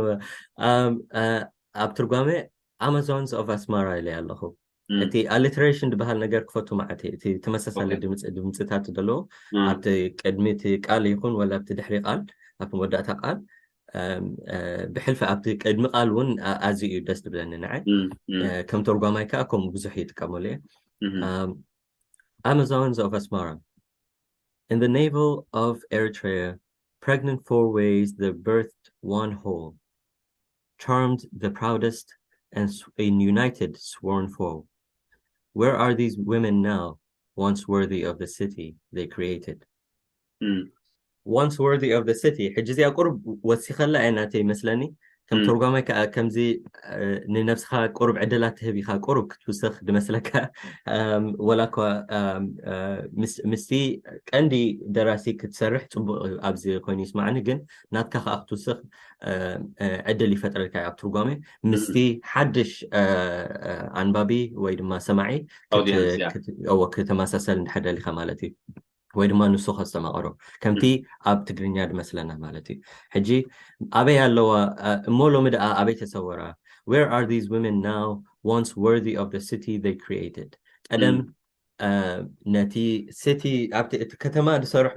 ኣብ ትርጓመ Amazons of Asmara ኢለ ኣለኹ። እቲ ኣሊትሬሽን ዝበሃል ነገር ክፈቱ ማለት እዩ። እቲ ተመሳሳሊ ድምፅታት ዘለዎ ኣብቲ ቅድሚ እቲ ቃል ይኹን ወላ ኣብቲ ድሕሪ ቃል ኣብቲ መወዳእታ ቃል ብሕልፊ ኣብቲ ቅድሚ ቃል እውን ኣዝዩ እዩ ደስ ዝብለኒ ንዓይ። ከም ተርጓማይ ከዓ ከምኡ ብዙሕ ይጥቀመሉ እየ። Amazons of Asmara. In the navel of Eritrea, pregnant four ways the birthed one whole, charmed the proudest and united sworn foe. Where are these women now, once worthy of the city they created? Mm. Once worthy of the city. ሕጂ እዚኣ ቁሩብ ወሲኸላ እያ ናተይ ይመስለኒ። ከም ተርጓማይ ከዓ ከምዚ ንነብስኻ ቁሩብ ዕድላት ትህብ ኢኻ፣ ቁሩብ ክትውስኽ ድመስለካ። ወላ እኳ ምስቲ ቀንዲ ደራሲ ክትሰርሕ ፅቡቅ ኣብዚ ኮይኑ ይስማዕኒ፣ ግን ናትካ ከዓ ክትውስኽ ዕድል ይፈጥረልካ ኣብ ትርጓሜ ምስቲ ሓድሽ ኣንባቢ ወይ ድማ ሰማዒ ክተመሳሰል እንድሕር ደሊካ ማለት እዩ። ወይ ድማ ንሱ ከስተማቐሮ ከምቲ ኣብ ትግርኛ ድመስለና ማለት እዩ። ሕጂ ኣበይ ኣለዋ እሞ ሎሚ ደኣ ኣበይ ተሰወራ? Where are these women now, once worthy of the city they created? ቀደም ነቲ ሲቲ ኣብቲ እቲ ከተማ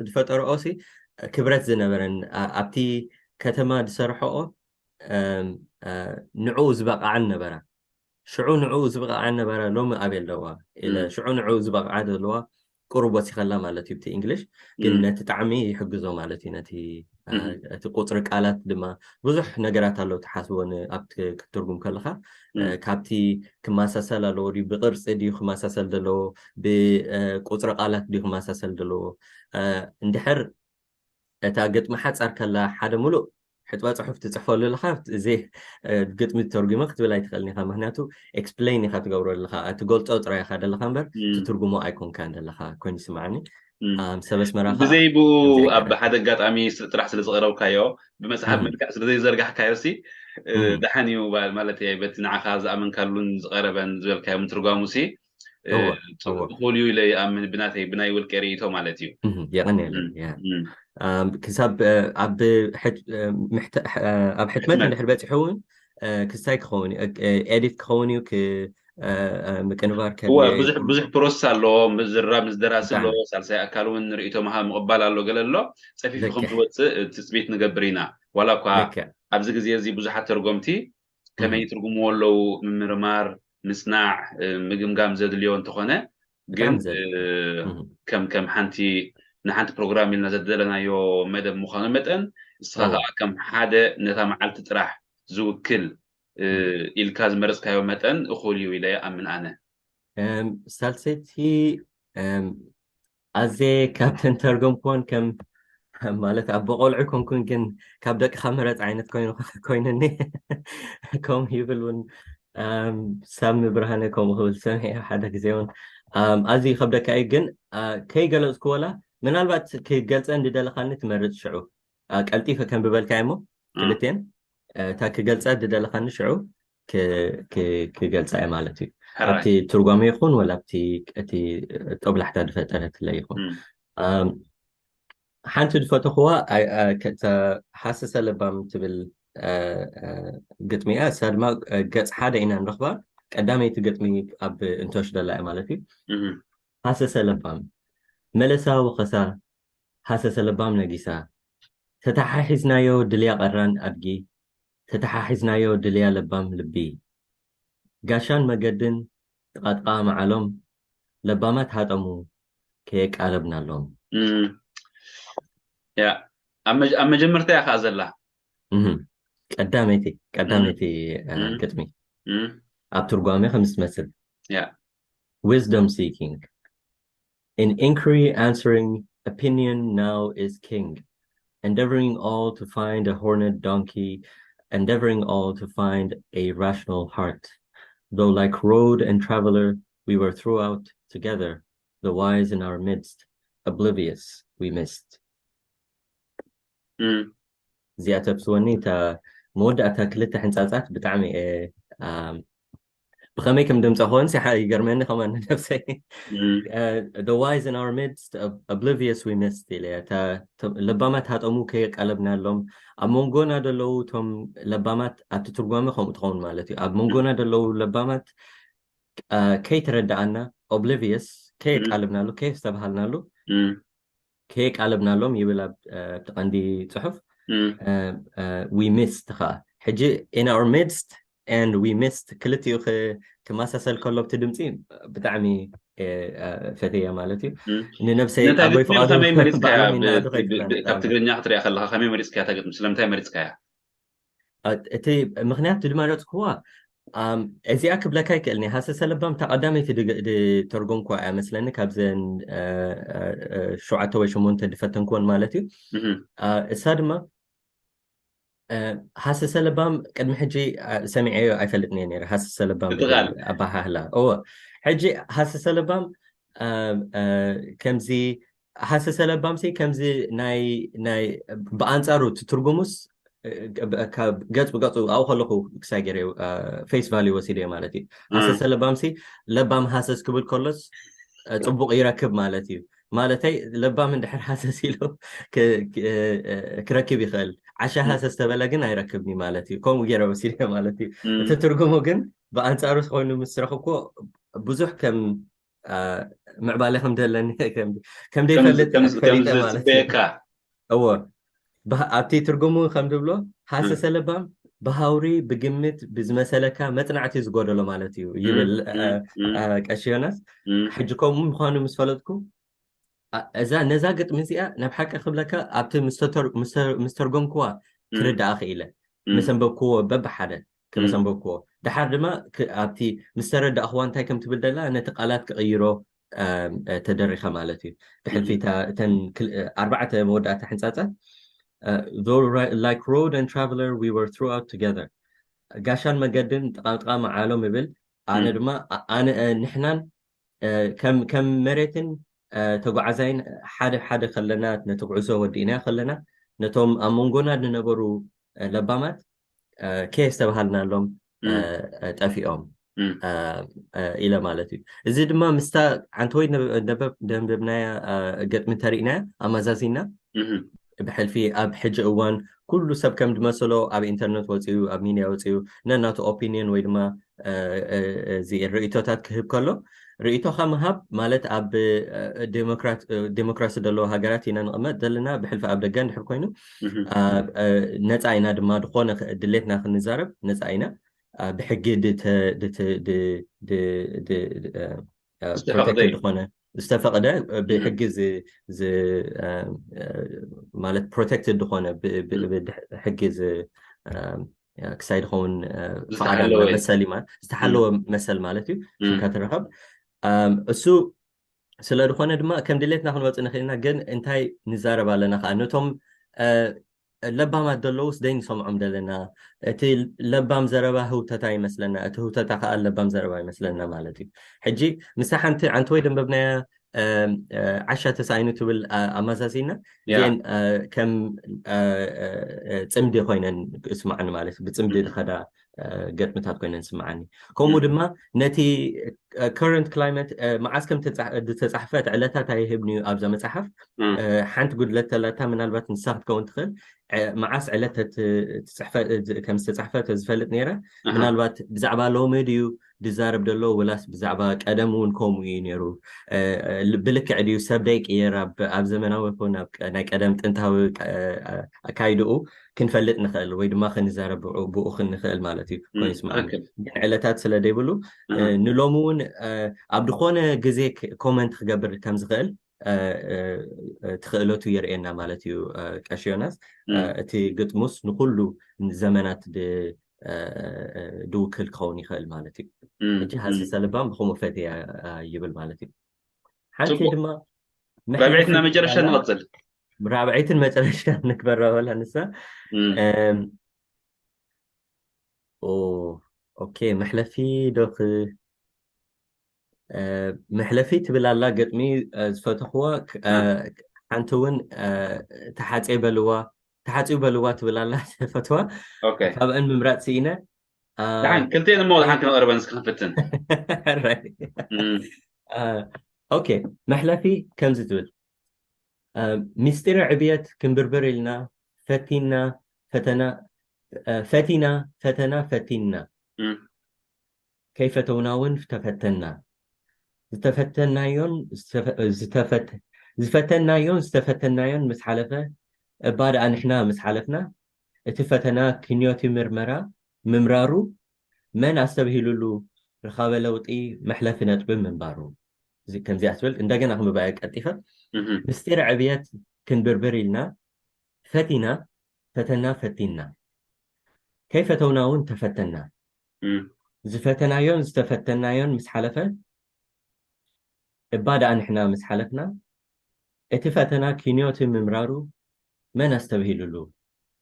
ዝፈጠረኦ ሲ ክብረት ዝነበረን ኣብቲ ከተማ ዝሰርሐኦ ንዕኡ ዝበቕዓን ነበራ። ሽዑ ንዕኡ ዝበቕዓ ነበረ፣ ሎሚ ኣበይ ኣለዋ ኢለ። ሽዑ ንዕኡ ዝበቕዓ ዘለዋ ቁሩብ ወሲኸላ ማለት እዩ ብቲ እንግሊሽ፣ ግን ነቲ ጣዕሚ ይሕግዞ ማለት እዩ። ነቲ እቲ ቁፅሪ ቃላት ድማ ብዙሕ ነገራት ኣለዉ ትሓስቦ ኣብ ክትርጉም ከለካ፣ ካብቲ ክመሳሰል ኣለዎ ድዩ፣ ብቅርፂ ድዩ ክመሳሰል ዘለዎ፣ ብቁፅሪ ቃላት ድዩ ክመሳሰል ዘለዎ። እንድሕር እታ ግጥሚ ሓፃር ከላ ሓደ ሙሉእ ሕጥባ ፅሑፍ ትፅሕፈሉ ኣለካ፣ እዚ ግጥሚ ተርጉመ ክትብል ኣይትኽእልን ኢካ። ምክንያቱ ኤክስፕሌን ኢካ ትገብሮ ኣለካ፣ ትገልፆ ጥራይ ኢካ ደለካ እምበር ትትርጉሞ ኣይኮንካን ደለካ ኮይኑ ይስማዓኒ። እም። ኣም፣ ሰብ ኣስመራ ኸኣ ብዘይ ብኡ ከምዚ ኣብ ገይረ። ሓደ ኣጋጣሚ ስ- ጥራሕ ስለ ዝቐረብካዮ፣ ብመጽሓፍ እም። መልክዕ ስለ ዘይዘርጋሕካዮሲ፣ እ፣ እም። ደሓን እዩ ባ- ማለት እየ። በቲ ንዓኻ ዝኣመንካሉን ዝቐረበን ዝበልካዮ ምትርጓሙሲ፣ እ፣ እወ፣ ጽ- እወ። እኹል እዩ ኢለ ይኣምን፣ ብናተይ፣ ብናይ ውልቀ ርእይቶ ማለት እዩ። እም፣ የቐንየለይ። እም፣ ያ። እም። ኣም፣ ክሳብ፣ እ፣ ኣብ ሕት-፣ እ፣ ምሕተ-፣ እ፣ ኣብ ሕትመት ሕትመት። እንድሕር በጺሑ እውን፣ እ፣ ክስታይ ክኸውን እዩ፣ እ፣ ኤዲት ክኸውን እዩ፣ ክ-፣ እ፣ እ፣ ምቅንባር እወ፣ ከድልዮ እዩ ብዙሕ፣ ከምኡ። ብዙሕ ፕሮሰስ ኣለዎ። ምዝራብ፣ ምስ ደራሲ ብጣዕሚ። ኣለዎ፣ ሳልሳይ ኣካል እውን ርእይቶ ምሃብ፣ ምቕባል ኣሎ፣ ገለ ኣሎ። ጸፊፉ ከም ልክዕ። ዝወጽእ፣ እ፣ ትጽቢት ንገብር ኢና። ዋላ እኳ ልክዕ። ኣብዚ ግዜ እዚ ብዙሓት ተርጎምቲ ከመይ እም። ይትርጉምዎ ኣለዉ፣ ምምርማር፣ ምስናዕ፣ እ፣ ምግምጋም ዘድልዮ እንተኾነ፣ ግን፣ ብጣዕሚ ዘ-፣ እ፣ እም። ከም፣ ከም ሓንቲ፣ ንሓንቲ ፕሮግራም ኢልና ዘደለናዮ መደብ ምዃኑ መጠን፣ ንስኻ እወ። ከኣ ከም ሓደ ነታ መዓልቲ ጥራሕ ዝውክል፣ እ፣ እም። እም። ኢልካ ዝመረጽካዮ መጠን እኹል እዩ ኢለ ይኣምን ኣነ። እም፣ ሳልሰይቲ፣ እም፣ ኣዜ ካብተን ተርጎምኩወን ከም፣ ማለት፣ ኣብ ቆልዑ ኮንኩን፣ ግን ካብ ደቅኻ ምረጽ ዓይነት ኮይኑ፣ ኮይኑኒ። ከምኡ ይብል እውን፣ ኣም፣ ሳሚ ብርሃነ ከምኡ ክብል ሰሚዐ ሓደ ግዜ እውን። ኣም፣ ኣዝዩ ይኸብደካ እዩ፣ ግን፣ ኣ፣ ከይገለጽኩ ወላ ምናልባት ክገልጸን ዝደለኻኒ ትመርጽ ሽዑ። ኣ፣ ቀልጢፈ ከንብበልካ እሞ፣ እም። ክልቴን፣ እ፣ እታ ክገልጻ ዝደለኻኒ ሽዑ ክ-፣ ክ-፣ ክገልጻ እየ ማለት እዩ። ሕራይ። ኣብቲ ትርጓሜ ይኹን ወላ ኣብቲ፣ እቲ ጦብላሕታ ዝፈጠረትለይ ይኹን። እም። ኣም፣ ሓንቲ ዝፈተኽዋ፣ ኣይ፣ ኣ፣ ከ-፣ እታ ሃሰሰ ለባም ትብል፣ እ፣ እ፣ ግጥሚ እያ። እሳ ድማ፣ እ፣ ገጽ ሓደ ኢና ንረኽባ። ቀዳመይቲ ግጥሚ ኣብ እንቶሽ ደላ እያ ማለት እዩ። እም። ሃሰሰ ለባም፣ መለሳ ወኸሳ፣ ሃሰሰ ለባም ነጊሳ። ተተሓሒዝናዮ ድልያ ቀራን ኣድጊ፣ ተተሓሒዝናዮ ድልያ ለባም ልቢ። ጋሻን መገድን ጥቓጥቓ መዓሎም፣ ለባማት ሃጠሙ ከየቃለብናሎም። እም። ያ፣ ኣብ መጀ-፣ ኣብ መጀመርታ እያ ኸኣ ዘላ። እም። ቀዳመይቲ፣ ቀዳመይቲ፣ እ፣ እም። ግጥሚ። እም። ኣብ ትርጓሜ ከም ዝመስል። ያ። Wisdom seeking. In inquiry answering, opinion now is king. Endeavoring all to find a horned donkey, endeavoring all to find a rational heart. Though like road and traveler, we were throughout together, the wise in our midst, oblivious, we missed. እም። እዚኣ ተብስወኒ፣ እታ መወዳእታ ክልተ ሕንጻጻት ብጣዕሚ እየ፣ ኣም፣ ብኸመይ ከም ድምጻ ክኾንስ ይሓ-፣ ይገርመኒ ከማን ንነብሰይ። እም። Uh, the wise in our midst, ob-, oblivious we missed ኢለ እያ። እታ፣ እቶም ለባማት ሃጠሙ ከየቃለብናሎም፣ ኣብ መንጎና ዘለዉ እቶም ለባማት፣ ኣብቲ ትርጓሜ ከምኡ ትኸውን ማለት እዩ። ኣብ መንጎና ዘለዉ ለባማት፣ አ፣ ከይተረዳኣና፣ oblivious፣ ከየቃልብናሉ፣ ከየስተብሃልናሉ፣ እም። ከየቃልብናሎም ይብል ኣብ፣ አ፣ ኣብቲ ቀንዲ ጽሑፍ። እም። አ፣ አ፣ we missed ኸኣ። ሕጂ in our midst and we missed ክልቲኡ ክ-፣ ክመሳሰል ከሎ ኣብቲ ድምጺ ብጣዕሚ፣ አ፣ አ፣ ፈትየ ማለት እዩ። እም። ንነብሰይ ነታ ኣቦይ ግጥሚ ፍቓዱ ከመይ መሪጽካያ? ባዕሎም ብ-፣ ይናዱ ብ-፣ ከይትብላ ብ-፣ ካብ ንጣል። ትግርኛ ክትሪኣ ከለኻ ከመይ መሪጽካያ እታ ግጥሚ? ስለምንታይ መሪጽካያ? አ፣ እቲ ምኽንያት ዝመረጽኩዋ፣ ኣም፣ እዚኣ ክብለካ ይክእል እየ። ሃሰሰ ለባም እታ ቀዳመይቲ ድግ-፣ ድተርጎምኩዋ እያ መስለኒ፣ ካብዘን፣ አ፣ አ፣ አ፣ ሸውዓተ ወይ ሸሞንተ ዝፈተንኩወን ማለት እዩ። እህ። አ፣ እሳ ድማ፣ አ፣ ሃሰሰ ለባም ቅድሚ ሕጂ፣ አ፣ ሰሚዐዮ ኣይፈልጥን እየ ነይረ፣ ሃሰሰ ለባም እቲ ዝብል ቃል። ኣበሃህላ። እወ። ሕጂ ሃሰሰ ለባም፣ አ፣ አ፣ ከምዚ፣ ሃሰሰ ለባምሲ ከምዚ ናይ፣ ናይ፣ ብኣንጻሩ እቲ ትርጉሙስ፣ እ፣ ብ-፣ ካብ ገጽ ብገጹ ኣብኡ ከለኹ ክሳይ ገይረ፣ እ፣ face value ወሲደ ማለት እዩ። እም። ሃሰሰ ለባምሲ ለባም ሃሰስ ክብል ከሎስ፣ እ፣ ጽቡቕ ይረክብ ማለት እዩ። ማለተይ ለባም እንድሕር ሃሰስ ኢሉ ክ-፣ ክ-፣ እ፣ ክረክብ ይኽእል። ዓሻ እም። ሃሰስ ተበለ ግን ኣይረክብን እዩ ማለት እዩ። ከምኡ ገይረ ወሲደ ማለት እዩ። እም። እቲ ትርጉሙ ግን ብኣንጻሩ ኮይኑ ምስ ረኸብኩዎ ብዙሕ ከም፣ እ፣ ምዕባለ ከም ዘለኒ ከም፣ ከም ከም ዘይፈልጥ ከም፣ ከም ፈሊጠ ማለት እዩ። ዝጽበየካ። እዎ። ብሃ-፣ ኣብቲ ትርጉሙ ከም ዝብሎ፣ ሃሰሰ እም። ለባም ብሃውሪ፣ ብግምት፣ ብዝመሰለካ መጽናዕቲ ዝጎደሎ ማለት እዩ ይብል፣ እም፣ እ፣ እም፣ እ፣ ቀሺ ዮናስ። እም። ሕጂ ከምኡ ምዃኑ ምስ ፈለጥኩ፣ ኣ-፣ እዛ፣ ነዛ ግጥሚ እዚኣ ናብ ሓቂ ክብለካ ኣብቲ ምስ ተተር-፣ ምስ ተ-፣ ምስ ተርጎምክዋ እም። ክርድኣ ክኢለ። እም። ምስ ኣንበብክዎ በብሓደ ከም ምስ እም። ኣንበብክዎ። ደሓር ድማ ክ-፣ ኣብቲ ምስ ተረዳእኽዋ እንታይ ከም ትብል ደላ ነቲ ቃላት ክቕይሮ፣ እ፣ እ፣ ተደሪኸ ማለት እዩ። ብሕልፊ እም። እታ፣ እተን ክል-፣ እ፣ ኣርባዕተ መወዳእታ ሕንጻጻት፣ እ፣ "Though ri-, like road and traveler we were throughout together." ጋሻን መገድን ጥቓ ጥቓ መዓሎም ይብል። ኣነ እም። ድማ፣ ኣ-፣ ኣነ፣ እ፣ ንሕናን፣ እ፣ ከም፣ ከም መሬትን ተጓዓዛይን ሓደ ሓደ ከለና ነቲ ጉዕዞ ወዲእና ከለና ነቶም ኣብ መንጎና ዝነበሩ ለባማት ከየስተባሃልናሎም ጠፊኦም ኢለ ማለት እዩ። እዚ ድማ ምስታ ዓንተወይ ደንበብናያ ገጥሚ እንተሪእና ኣመዛዚና ብሕልፊ ኣብ ሕጂ እዋን ኩሉ ሰብ ከም ዝመሰሎ ኣብ ኢንተርነት ወፅኡ ኣብ ሚድያ ወፅኡ ነናቱ ኦፒኒየን ወይ ድማ እዚ ርእቶታት ክህብ ከሎ ርእቶኻ ምሃብ ማለት ኣብ ዴሞክራሲ ዘለዎ ሃገራት ኢና ንቕመጥ ዘለና ብሕልፊ ኣብ ደገ እንድሕር ኮይኑ ነፃ ኢና ድማ ዝኾነ ድሌትና ክንዛረብ ነፃ ኢና። ብሕጊ ዝኾነ ዝተፈቅደ ብሕጊ ማለት ፕሮቴክትድ ዝኾነ ሕጊ ክሳይ ድኸውን ፍቓድ መሰል ማለት ዝተሓለወ መሰል ማለት እዩ። ሽምካ ትረኸብ እሱ ስለ ዝኾነ ድማ ከም ድሌትና ክንወፅእ ንኽእልና ግን እንታይ ንዛረብ ኣለና ከዓ ነቶም ለባማት ዘለውስ ደይ ንሰምዖም ዘለና እቲ ለባም ዘረባ ህውተታ ይመስለና እቲ ህውተታ ከዓ ለባም ዘረባ ይመስለና ማለት እዩ። ሕጂ ምሳ ሓንቲ ዓንቲ ወይ ደንበብናያ ዓሻ ተሳኢኑ ትብል ኣመዛዚና ን ከም ፅምዲ ኮይነን ስማዕኒ ማለት ብፅምዲ ዝኸዳ ገጥምታት ኮይነን ስማዓኒ። ከምኡ ድማ ነቲ current climate መዓስ ከም ዝተፃሕፈት ዕለታት ኣይህብን እዩ ኣብዛ መፅሓፍ። ሓንቲ ጉድለት ተላታ ምናልባት ንሳ ክትከውን ትኽእል። መዓስ ዕለት ከም ዝተፃሕፈት ዝፈልጥ ነይረ። ምናልባት ብዛዕባ ሎሚ ድዩ ዝዛረብ ዘሎ ወላስ ብዛዕባ ቀደም እውን ከምኡ እዩ ነይሩ? ብልክዕ ድዩ ሰብ ደይቅየር ኣብ ዘመናዊ ይኹን ናይ ቀደም ጥንታዊ ኣካይድኡ ክንፈልጥ ንኽእል ወይ ድማ ክንዛረብ ብኡ ክንኽእል ማለት እዩ ኮይኑ ስማዕ ግን ዕለታት ስለ ደይብሉ ንሎሚ እውን ኣብ ዝኾነ ግዜ ኮመንት ክገብር ከም ዝኽእል ትኽእለቱ የርእየና ማለት እዩ። ቀሺ ዮናስ እቲ ግጥሙስ ንኩሉ ዘመናት ድውክል ክኸውን ይኽእል ማለት እዩ። ሕጂ ሃሲ ሰለባም ብከምኡ ፈትያ ይብል ማለት እዩ። ሓንቲ ድማ ራብዒትና መጨረሻ ንቐፅል። ራብዒትን መጨረሻ ንግበራ በላ ንሳ ኦኬ መሕለፊ ዶ መሕለፊ ትብል ኣላ ገጥሚ ዝፈተኽዋ ሓንቲ እውን ተሓፀ በልዋ ተሓፂው በልዋ ትብል ኣላ ዝፈትዋ ካብአን ምምራፅ ስኢነ ደሓን ክልቲኤን እሞ ደሓን ክነቕርበን እስኪ ክንፍትን ኦኬ መሕለፊ ከምዚ ትብል ምስጢር ዕብየት ክንብርብር ኢልና ፈቲና ፈተና ፈቲና ፈተና ፈቲና ከይፈተውና እውን ተፈተና ዝተፈተናዮን ዝፈተናዮን ዝተፈተናዮን ምስ ሓለፈ እባ ደኣ ንሕና ምስ ሓለፍና እቲ ፈተና ክንዮቲ ምርመራ ምምራሩ መን ኣስተብሂሉሉ ርኻበ ለውጢ መሕለፊ ነጥቢ ምንባሩ ከምዚኣ ትብል እንደገና ክምባየ ቀልጢፈ ምስጢር ዕብየት ክንብርብር ኢልና ፈቲና ፈተና ፈቲና ከይፈተውና እውን ተፈተና ዝፈተናዮን ዝተፈተናዮን ምስ ሓለፈ እባ ደኣ ንሕና ምስ ሓለፍና እቲ ፈተና ኪንዮቲ ምምራሩ መን ኣስተብሂሉሉ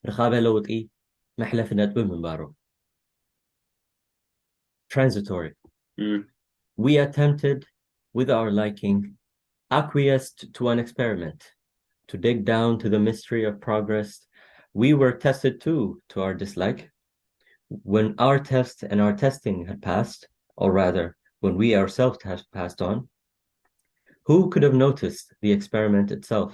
ርኻበ ለውጢ መሕለፊ ነጥቢ ምንባሩ transitory we attempted with our liking acquiesced to an experiment to dig down to the mystery of progress we were tested to to our dislike when our test and our testing had passed or rather when we ourselves had passed on who could have noticed the experiment itself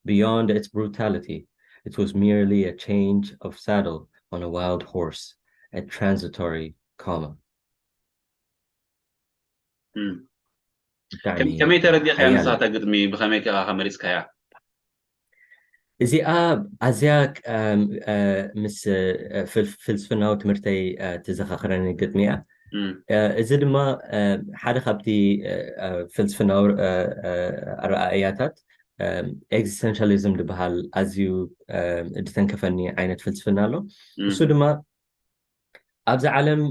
beyond its brutality it was merely a change of saddle on a wild horse a transitory comma ከመይ ተረዲእካያ ንሳታ ግጥሚ ብኸመይ ከ መሪፅካያ እዚኣ ኣዝያ ምስ ፍልስፍናዊ ትምህርተይ ትዘኻኽረኒ ግጥሚ እያ እዚ ድማ ሓደ ካብቲ ፍልስፍናዊ ኣረኣእያታት ኤግዚስተንሻሊዝም ዝበሃል ኣዝዩ ዝተንከፈኒ ዓይነት ፍልስፍና ኣሎ እሱ ድማ ኣብዚ ዓለም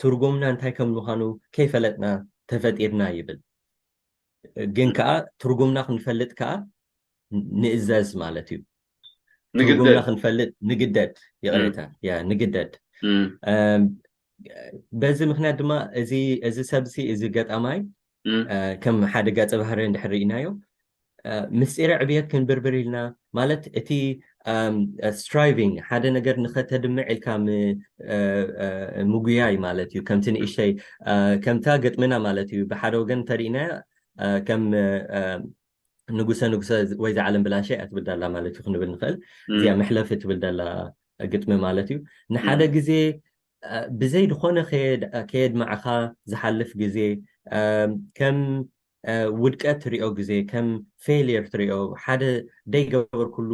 ትርጉምና እንታይ ከም ምዃኑ ከይፈለጥና ተፈጢርና ይብል ግን ከዓ ትርጉምና ክንፈልጥ ከዓ ንእዘዝ ማለት እዩ ትርጉምና ክንፈልጥ ንግደድ ይቕሬታ ንግደድ በዚ ምክንያት ድማ እዚ እዚ ሰብሲ እዚ ገጣማይ ከም ሓደ ገፀ ባህሪ እንድሕር ርኢናዮ፣ ምስጢረ ዕብየት ክንብርብር ኢልና ማለት እቲ striving ሓደ ነገር ንኸተድምዕ ኢልካ ምጉያይ ማለት እዩ። ከምቲ ንእሽተይ ከምታ ግጥምና ማለት እዩ። ብሓደ ወገን እንተርኢናያ ከም ንጉሰ ንጉሰ ወይ ዝዓለም ብላሸ እያ ትብል ደላ ማለት እዩ ክንብል ንኽእል። እዚኣ መሕለፊ ትብል ደላ ግጥሚ ማለት እዩ። ንሓደ ግዜ ብዘይ ዝኾነ ከየድማዕኻ ዝሓልፍ ግዜ ከም ውድቀት ትሪኦ ግዜ ከም failure ትሪኦ ሓደ ደይገበርኩሉ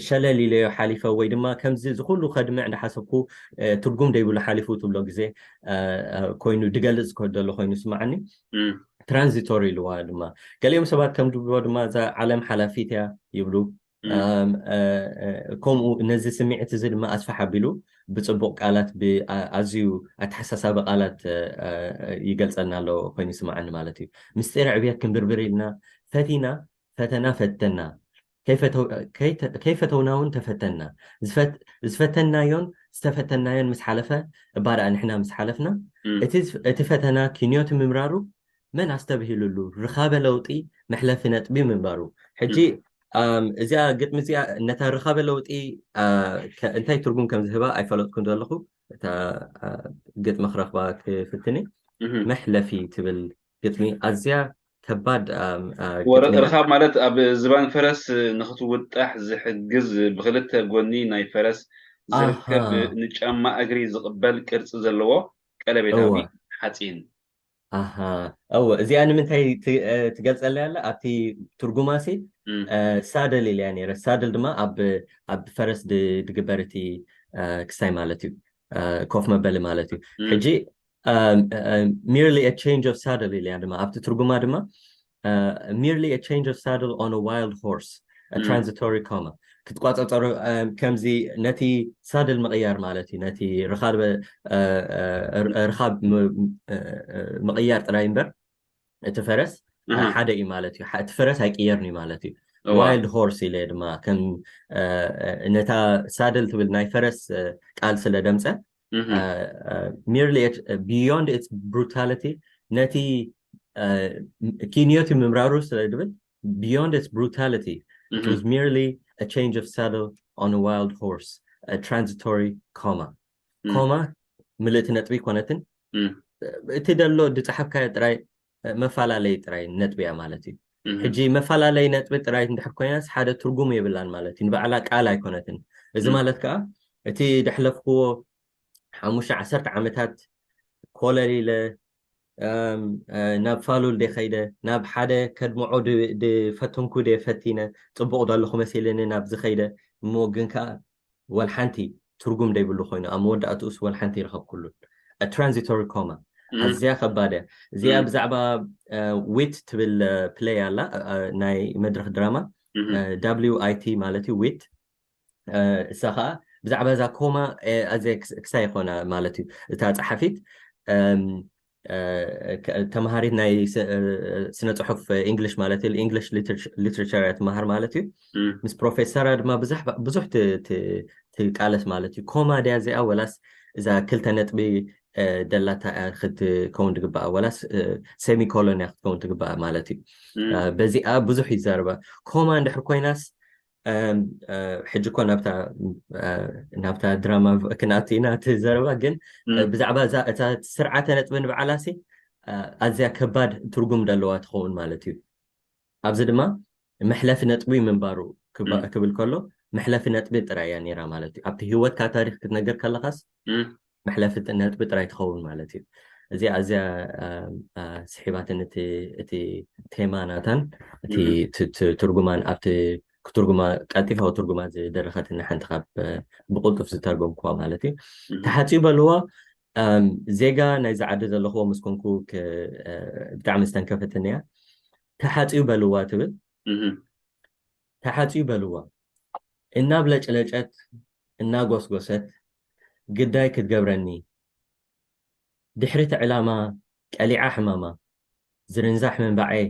ሸለል ኢለዮ ሓሊፈ ወይ ድማ ከምዚ ዝኩሉ ከድምዕ እንዳሓሰብኩ ትርጉም ደይብሉ ሓሊፉ ትብሎ ግዜ ኮይኑ ድገልፅ ዘሎ ኮይኑ ስማዓኒ። ትራንዚቶሪ ኢልዋ ድማ ገሊኦም ሰባት ከም ድብሎ ድማ እዛ ዓለም ሓላፊት እያ ይብሉ። ከምኡ ነዚ ስምዒት እዚ ድማ ኣስፋሕ ኣቢሉ ብፅቡቕ ቃላት ብኣዝዩ ኣተሓሳሳቢ ቃላት ይገልፀልና ኣሎ ኮይኑ ይስማዓኒ ማለት እዩ። ምስጢር ዕብየት ክንብርብር ኢልና ፈቲና ፈተና ፈተና ከይፈተውና እውን ተፈተና። ዝፈተናዮን ዝተፈተናዮን ምስ ሓለፈ እባ ደኣ ንሕና ምስ ሓለፍና እቲ ፈተና ኪንዮቲ ምምራሩ መን ኣስተብሂሉሉ ርኻበ ለውጢ መሕለፊ ነጥቢ ምንባሩ። ሕጂ እዚኣ ግጥሚ እዚኣ ነታ ርኻበ ለውጢ እንታይ ትርጉም ከም ዝህባ ኣይፈለጥኩን ዘለኹ። እታ ግጥሚ ክረኽባ ክፍትኒ መሕለፊ ትብል ግጥሚ ኣዝያ ከባድ ርኻብ ማለት ኣብ ዝባን ፈረስ ንክትውጣሕ ዝሕግዝ ብክልተ ጎኒ ናይ ፈረስ ዝርከብ ንጫማ እግሪ ዝቕበል ቅርፂ ዘለዎ ቀለቤታዊ ሓፂን። ኣሃ እወ፣ እዚኣ ንምንታይ ትገልፀለይ ኣላ? ኣብቲ ትርጉማሲ ሳድል ኢለያ ነይረ። ሳድል ድማ ኣብ ፈረስ ድግበር እቲ ክሳይ ማለት እዩ፣ ኮፍ መበሊ ማለት እዩ። ሕጂ merely a change of saddle ኢለያ ድማ ኣብቲ ትርጉማ ድማ merely a change of saddle on a wild horse, a transitory comma ክትቋፀፀሮ ከምዚ ነቲ ሳድል ምቕያር ማለት እዩ። ነቲ ርኻብ ምቕያር ጥራይ እምበር እቲ ፈረስ ሓደ እዩ ማለት እዩ። እቲ ፈረስ ኣይቅየርን እዩ ማለት እዩ። Wild horse ኢለ ድማ ከም ነታ ሳድል ትብል ናይ ፈረስ ቃል ስለ ደምፀ merely beyond its brutality ነቲ ኪንዮቲ ምምራሩ ስለ ድብል beyond its brutality it was merely a change of saddle on a wild horse, a transitory comma. ኮማ ምልእቲ ነጥቢ ኮነትን እቲ ደሎ ድፀሓፍካዮ ጥራይ መፈላለይ ጥራይ ነጥቢ እያ ማለት እዩ። ሕጂ መፈላለይ ነጥቢ ጥራይ እንድሕር ኮይናስ ሓደ ትርጉም የብላን ማለት እዩ። ንባዕላ ቃል ኣይኮነትን። እዚ ማለት ከዓ እቲ ደሕለፍክዎ ሓሙሽተ ዓሰርተ ዓመታት ኮለል ኢለ ናብ ፋሉል ደ ከይደ ናብ ሓደ ከድምዖ ድፈተንኩ ደ ፈቲነ ፅቡቕ ዘለኹ መሲልኒ ናብ ዝኸይደ እሞ ግን ከዓ ወልሓንቲ ትርጉም ደይብሉ ኮይኑ ኣብ መወዳእትኡስ ወልሓንቲ ይረኸብኩሉን። Transitory comma ኣዝያ ከባድ እያ እዚኣ። ብዛዕባ ዊት ትብል ፕለይ ኣላ ናይ መድረክ ድራማ wit ማለት እዩ። ዊት እሳ ከዓ ብዛዕባ እዛ ኮማ ኣዝያ ክሳይ ይኮና ማለት እዩ። እታ ፀሓፊት ተምሃሪት ናይ ስነ ፅሑፍ እንግሊሽ ማለት እዩ። እንግሊሽ ሊትሬቸር እያ ትመሃር ማለት እዩ። ምስ ፕሮፌሰራ ድማ ብዙሕ ትቃለስ ማለት እዩ። ኮማ ድያ እዚኣ ወላስ እዛ ክልተ ነጥቢ ደላታ ክትከውን ትግባኣ ወላስ ሴሚኮሎን እያ ክትከውን ትግባኣ ማለት እዩ። በዚኣ ብዙሕ ይዛረባ። ኮማ እንድሕር ኮይናስ ሕጂ እኮ ናብታ ድራማ ክንኣቱ ኢና እቲ ዘረባ ግን ብዛዕባ እታ ስርዓተ ነጥቢ ንበዓላሲ ኣዝያ ከባድ ትርጉም ደለዋ ትኸውን ማለት እዩ። ኣብዚ ድማ መሕለፊ ነጥቢ ምንባሩ ክብል ከሎ መሕለፊ ነጥቢ ጥራይ እያ ነይራ ማለት እዩ። ኣብቲ ህይወትካ ታሪክ ክትነገር ከለካስ መሕለፊ ነጥቢ ጥራይ ትኸውን ማለት እዩ። እዚኣ ኣዝያ ስሒባትን እቲ ቴማ ናታን እቲ ትርጉማን ኣብቲ ክትርጉማ ቀልጢፋ ክትርጉማ ዝደረኸትኒ ሓንቲ ካብ ብቁልጡፍ ዝተርጎምኩዋ ማለት እዩ። ተሓፅዩ በልዋ ዜጋ ናይዚ ዓዲ ዘለኽዎ ምስ ኮንኩ ብጣዕሚ ዝተንከፈትኒ እያ። ተሓፅዩ በልዋ ትብል። ተሓፅዩ በልዋ እናብለጭለጨት እናጎስጎሰት ግዳይ ክትገብረኒ ድሕሪ እቲ ዕላማ ቀሊዓ ሕማማ ዝርንዛሕ ምንባዐይ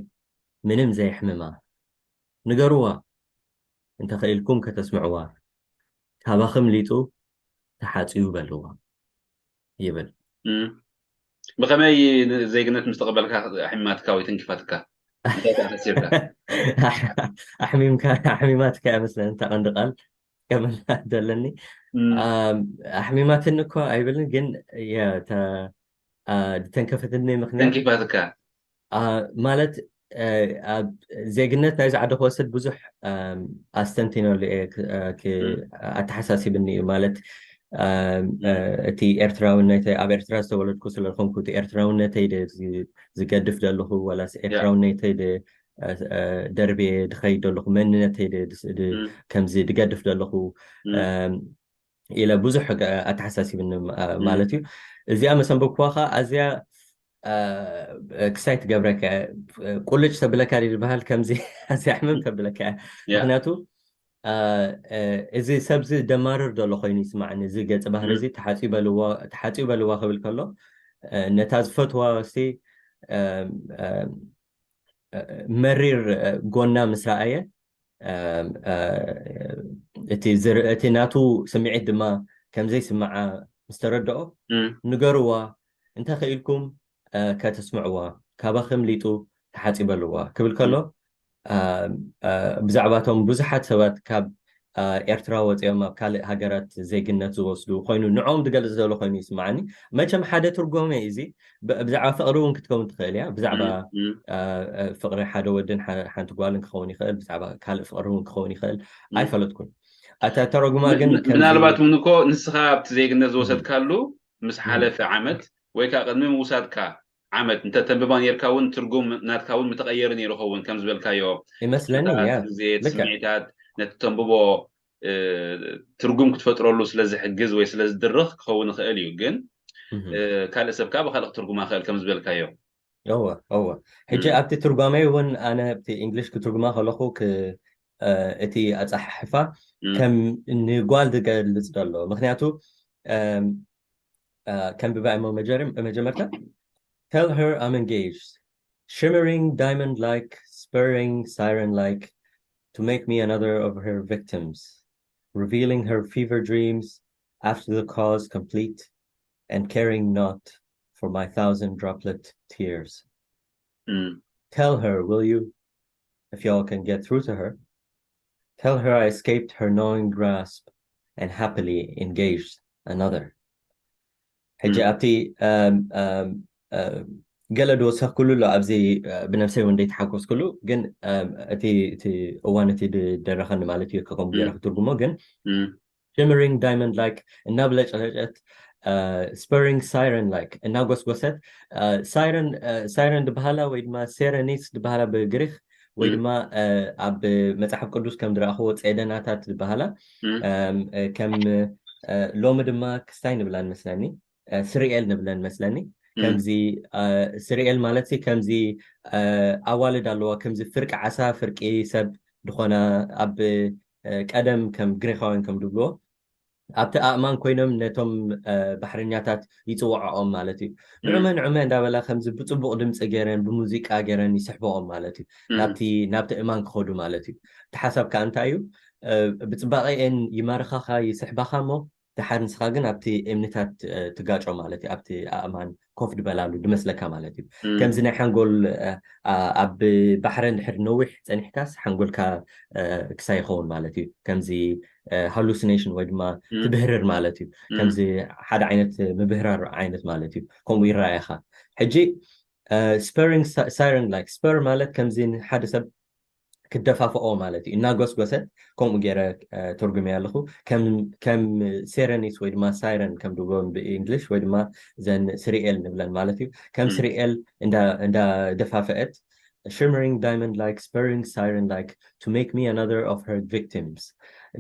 ምንም ዘየሕምማ ንገርዋ እንተኽኢልኩም ከተስምዕዋ ካባኽም ሊጡ ተሓፅዩ በልዋ ይብል። ብኸመይ ዜግነት ምስ ተቐበልካ ኣሕሚማትካ ወይ ተንኪፋትካ እንታይ ተኣሲርካ? ኣሕሚምካ ኣሕሚማትካ መስለን ተቐንዲ ቃል ከመላ ዘለኒ ኣሕሚማትኒ እኮ ኣይብልን፣ ግን ተንከፈትኒ ምክንያት ተንኪፋትካ ማለት ኣብ ዜግነት ናይ ዝዓዲ ክወስድ ብዙሕ ኣስተንቲነሉ እየ፣ ኣተሓሳሲብኒ እዩ። ማለት እቲ ኤርትራውነተይ፣ ኣብ ኤርትራ ዝተወለድኩ ስለዝኾንኩ፣ እቲ ኤርትራውነተይ ዝገድፍ ዘለኹ፣ ዋላስ ኤርትራውነተይ ደርቤ ድኸይድ ዘለኹ፣ መንነተይ ከምዚ ድገድፍ ዘለኹ ኢለ ብዙሕ ኣተሓሳሲብኒ ማለት እዩ። እዚኣ መሰንበብኩዋ ከዓ ኣዝያ ክሳይ ትገብረካ፣ ቁልጭ ተብለካ ዝበሃል ከምዚ ኣዝያ ሕምም ተብለካ። ምክንያቱ እዚ ሰብዚ ደማርር ዘሎ ኮይኑ ይስማዕኒ። እዚ ገጽ ባህሪ እዚ ተሓጺዩ በልዋ ክብል ከሎ፣ ነታ ዝፈትዋ ሲ መሪር ጎና ምስ ረኣየ፣ እቲ ናቱ ስምዒት ድማ ከምዘይስምዓ ምስ ተረድኦ፣ ንገርዋ፣ እንተኽኢልኩም ከተስምዕዋ፣ ካባኺ ኣምሊጡ ተሓጺበልዋ ክብል ከሎ፣ ብዛዕባቶም ብዙሓት ሰባት ካብ ኤርትራ ወፂኦም ኣብ ካልእ ሃገራት ዜግነት ዝወስዱ ኮይኑ ንዕኦም ዝገልፅ ዘሎ ኮይኑ ይስማዓኒ። መቸም ሓደ ትርጎመ እዚ ብዛዕባ ፍቕሪ እውን ክትከውን ትኽእል እያ። ብዛዕባ ፍቕሪ ሓደ ወድን ሓንቲ ጓልን ክኸውን ይኽእል፣ ብዛዕባ ካልእ ፍቕሪ እውን ክኸውን ይኽእል፣ ኣይፈለጥኩን። ኣታ ተረጉማ ግን ምናልባት እውን እኮ ንስኻ ኣብቲ ዜግነት ዝወሰድካሉ ምስ ሓለፈ ዓመት ወይ ከዓ ቅድሚ ምውሳድካ ዓመት እንተተንብባ ኔርካ እውን ትርጉም ናትካ እውን ምተቐየረ ነይሩ ኸውን ከም ዝበልካዮ ይመስለኒ። ግዜ ስምዒታት ነቲ ተንብቦ ትርጉም ክትፈጥረሉ ስለዝሕግዝ ወይ ስለዝድርኽ ክኸውን ይኽእል እዩ። ግን ካልእ ሰብ ከዓ ብካልእ ክትርጉማ ክእል ከም ዝበልካዮ እወ እወ። ሕጂ ኣብቲ ትርጓሜ እውን ኣነ ኣብቲ እንግሊሽ ክትርጉማ ከለኹ እቲ ኣፀሓሕፋ ከም ንጓል ዝገልፅ ዘሎ። ምክንያቱ ከም ብባይ መጀመርታ tell her I'm engaged, shimmering diamond like, spurring siren like, to make me another of her victims, revealing her fever dreams after the cause complete, and caring not for my thousand droplet tears. Tell her, will you, if y'all can get through to her, tell her I escaped her gnawing grasp and happily engaged another. ሕጂ ኣብቲ ገለ ዝወሰኽኩሉ ኣሎ ኣብዚ ብነብሰይ እውን ዘይተሓጎስኩሉ፣ ግን እቲ እዋን እቲ ደረኸኒ ማለት እዩ ከምኡ ገይረ ክትርጉሞ። ግን shimmering diamond like እናብለጨለጨት፣ spurring siren like እናጎስጎሰት፣ siren ዝበሃላ ወይ ድማ ሴረኒስ ዝበሃላ ብግሪክ ወይ ድማ ኣብ መፅሓፍ ቅዱስ ከም ዝረኣኽዎ ጼደናታት ዝበሃላ ከም ሎሚ ድማ ክስታይ ንብላን መስለኒ፣ ስሪኤል ንብለን መስለኒ። ከምዚ ስሪኤል ማለት ከምዚ ኣዋልድ ኣለዋ፣ ከምዚ ፍርቂ ዓሳ ፍርቂ ሰብ ዝኾና፣ ኣብ ቀደም ከም ግሪኻውያን ከም ዝብልዎ ኣብቲ ኣእማን ኮይኖም ነቶም ባሕረኛታት ይፅውዕኦም ማለት እዩ። ንዑመ ንዑመ እንዳበላ ከምዚ ብፅቡቕ ድምፂ ገይረን ብሙዚቃ ገይረን ይስሕበኦም ማለት እዩ፣ ናብቲ ናብቲ እማን ክኸዱ ማለት እዩ። እቲ ሓሳብ ከዓ እንታይ እዩ? ብፅባቐኤን ይማርኻኻ ይስሕባኻ እሞ ድሓር ንስኻ ግን ኣብቲ እምንታት ትጋጮ ማለት እዩ፣ ኣብቲ ኣእማን ኮፍ ድበላሉ ድመስለካ ማለት እዩ። ከምዚ ናይ ሓንጎል ኣብ ባሕረ እንድሕር ነዊሕ ፀኒሕካስ ሓንጎልካ ክሳይ ይኸውን ማለት እዩ። ከምዚ ሃሉሲኔሽን ወይ ድማ ትብህርር ማለት እዩ። ከምዚ ሓደ ዓይነት ምብህራር ዓይነት ማለት እዩ። ከምኡ ይረኣየኻ። ሕጂ spurring siren like፣ spur ማለት ከምዚ ሓደ ሰብ ክደፋፍኦ ማለት እዩ። እናጎስጎሰት ከምኡ ገይረ ተርጉመያ ኣለኹ። ከም ሴረኒስ ወይ ድማ ሳይረን ከም ድብሎ ብእንግሊሽ ወይ ድማ ዘን ስሪኤል ንብለን ማለት እዩ። ከም ስሪኤል እንዳደፋፈአት፣ shimmering diamond like, spurring siren like, to make me another of her victims፣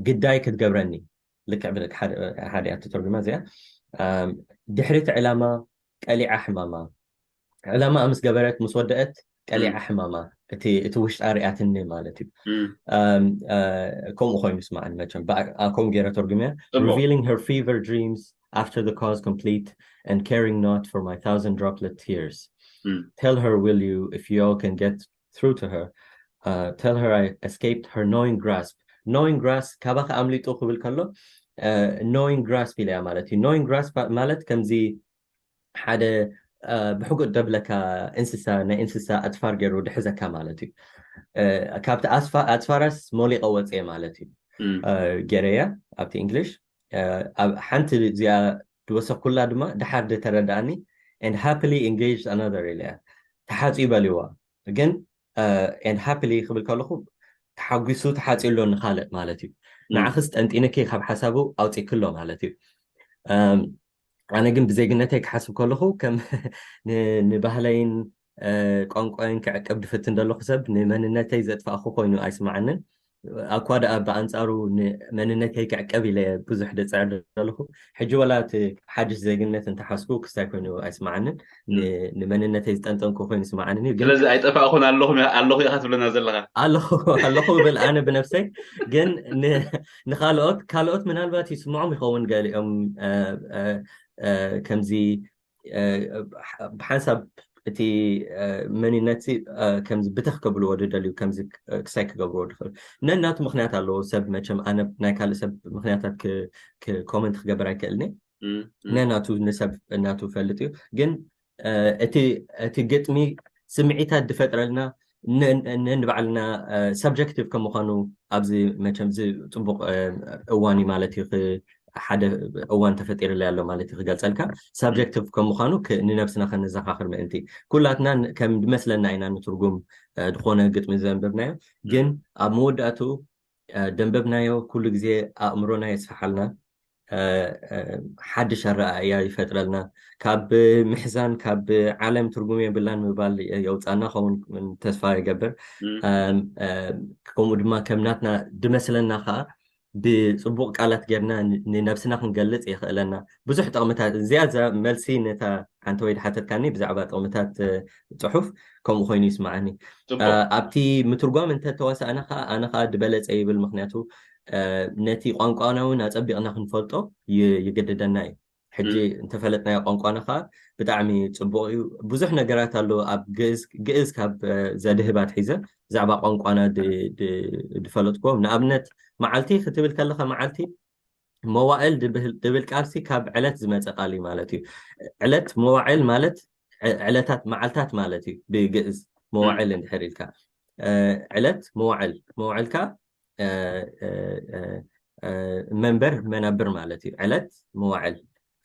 ግዳይ ክትገብረኒ። ልክዕ ብልክ ሓደ እያ ተተርጉማ እዚኣ። ድሕሪቲ ዕላማ ቀሊዓ ሕማማ፣ ዕላማኣ ምስ ገበረት ምስ ወደአት ቀሊዓ ሕማማ እቲ ውሽጣ ሪኣትኒ ማለት እዩ። ከምኡ ኮይኑ ስማዕኒ መቸም ከምኡ ገይረ ተርጉምያ። Revealing her fever dreams after the cause complete and caring not for my thousand droplet tears, tell her, will you, if you all can get through to her, tell her I escaped her gnawing grasp. Gnawing grasp ካባኺ ኣምሊጡ ክብል ከሎ gnawing grasp ኢለያ ማለት እዩ። Gnawing grasp ማለት ከምዚ ሓደ ብሕጉጥ ደብለካ እንስሳ ናይ እንስሳ ኣፅፋር ገይሩ ድሕዘካ ማለት እዩ። ካብቲ ኣፅፋራስ ሞሊቀ ወፅየ ማለት እዩ። ገይረያ ኣብቲ እንግሊሽ ሓንቲ እዚኣ ዝወሰኩላ ድማ ድሓር ዝተረዳእኒ and happily engaged another ኢለያ። ተሓፂ በልዋ ግን and happily ክብል ከለኹ ተሓጒሱ ተሓፂ ኣሎ ንካልእ ማለት እዩ። ንዓኽስ ጠንጢንኪ ካብ ሓሳቡ ኣውፂክሎ ማለት እዩ። ኣነ ግን ብዜግነተይ ክሓስብ ከለኹ ከም ንባህለይን ቋንቋይን ክዕቅብ ድፍትን ዘለኹ ሰብ ንመንነተይ ዘጥፋእኩ ኮይኑ ኣይስማዓንን። ኣኳ ደኣ ብኣንጻሩ ንመንነተይ ክዕቀብ ኢለ ብዙሕ ድጽዕር ዘለኹ። ሕጂ ወላ እቲ ሓድሽ ዜግነት እንተሓዝኩ ክስታይ ኮይኑ ኣይስማዓንን። ንመንነተይ ዝጠንጠንኩ ኮይኑ ይስማዓንን እዩ። ስለዚ ኣይጠፋእኩን ኣለኹ ኣለኹ ኢኻ ትብለና ዘለኻ። ኣለኹ ኣለኹ ብል ኣነ ብነፍሰይ። ግን ንኻልኦት ካልኦት ምናልባት ይስምዖም ይኸውን ገሊኦም ከምዚ ብሓንሳብ እቲ መንነት ከምዚ ብተኽ ከብልዎ ድደልዩ ከምዚ ክሳይ ክገብርዎ ድኽእል ነናቱ ምክንያት ኣለዎ። ሰብ መቸም ኣነ ናይ ካልእ ሰብ ምክንያታት ኮመንት ክገብር ኣይክእልኒ። ነናቱ ንሰብ እናቱ ፈልጥ እዩ። ግን እቲ ግጥሚ ስምዒታት ድፈጥረልና ንባዕልና ሰብጀክቲቭ ከም ምዃኑ ኣብዚ መቸም እዚ ፅቡቅ እዋን እዩ ማለት እዩ። ሓደ እዋን ተፈጢርለይ ኣሎ ማለት እዩ ክገልፀልካ። ሳብጀክቲቭ ከም ምዃኑ ንነብስና ከነዘኻኽር ምእንቲ ኩላትና ከም ድመስለና ኢና ንትርጉም ዝኾነ ግጥሚ ዘንበብናዮ። ግን ኣብ መወዳእቱ ደንበብናዮ ኩሉ ግዜ ኣእምሮና የስፍሓልና። ሓድሽ ኣረኣእያ ይፈጥረልና። ካብ ምሕዛን ካብ ዓለም ትርጉም የብላን ምባል የውፃና ኸውን ተስፋ ይገብር። ከምኡ ድማ ከም ናትና ድመስለና ከዓ ብፅቡቅ ቃላት ጌርና ንነብስና ክንገልፅ የኽእለና። ብዙሕ ጠቕምታት እዚኣ እዛ መልሲ ነታ ሓንቲ ወይ ድሓተትካኒ ብዛዕባ ጠቕምታት ፅሑፍ ከምኡ ኮይኑ ይስማዓኒ። ኣብቲ ምትርጓም እንተተዋሳእና ከዓ ኣነ ከዓ ድበለፀ ይብል። ምክንያቱ ነቲ ቋንቋና እውን ኣፀቢቕና ክንፈልጦ ይግድደና እዩ። ሕጂ እንተፈለጥናዮ ቋንቋና ከዓ ብጣዕሚ ፅቡቅ እዩ። ብዙሕ ነገራት ኣሎ ኣብ ግእዝ ካብ ዘድህብ ኣትሒዘ ብዛዕባ ቋንቋና ድፈለጥኩዎም። ንኣብነት መዓልቲ ክትብል ከለካ መዓልቲ መዋእል ድብል ቃልሲ ካብ ዕለት ዝመፀ ቃል እዩ ማለት እዩ። ዕለት መዋዕል ማለት ዕለታት መዓልታት ማለት እዩ ብግእዝ። መዋዕል እንድሕር ኢልካ ዕለት መዋዕል መዋዕልካ መንበር መናብር ማለት እዩ። ዕለት መዋዕል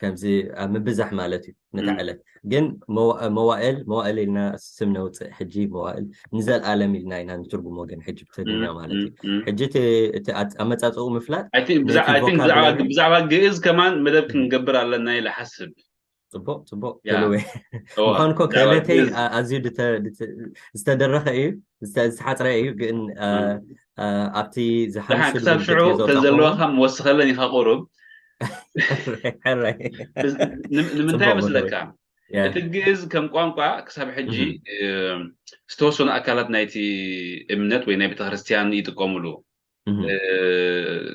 ከምዚ ኣብ ምብዛሕ ማለት እዩ። ነታ ዕለት ግን መዋእል መዋእል ኢልና ስም ነውፅእ። ሕጂ መዋእል ንዘለኣለም ኢልና ኢና ንትርጉሞ ግን ሕጂ ብትግርኛ ማለት እዩ። ሕጂ እቲ ኣመፃፅኡ ምፍላጥ ብዛዕባ ግእዝ ከማን መደብ ክንገብር ኣለና ኢለ ሓስብ። ፅቡቅ ፅቡቅ ትልወ ምኳን ኮ ክእለተይ ኣዝዩ ዝተደረኸ እዩ፣ ዝተሓፅረ እዩ። ግን ኣብቲ ዝሓንሱ ክሳብ ሽዑ ከዘለወካ ወስኸለን ኢኻ ቁሩብ። ንምንታይ መስለካ? እቲ ግእዝ ከም ቋንቋ ክሳብ ሕጂ ዝተወሰኑ ኣካላት ናይቲ እምነት ወይ ናይ ቤተክርስትያን ይጥቀሙሉ።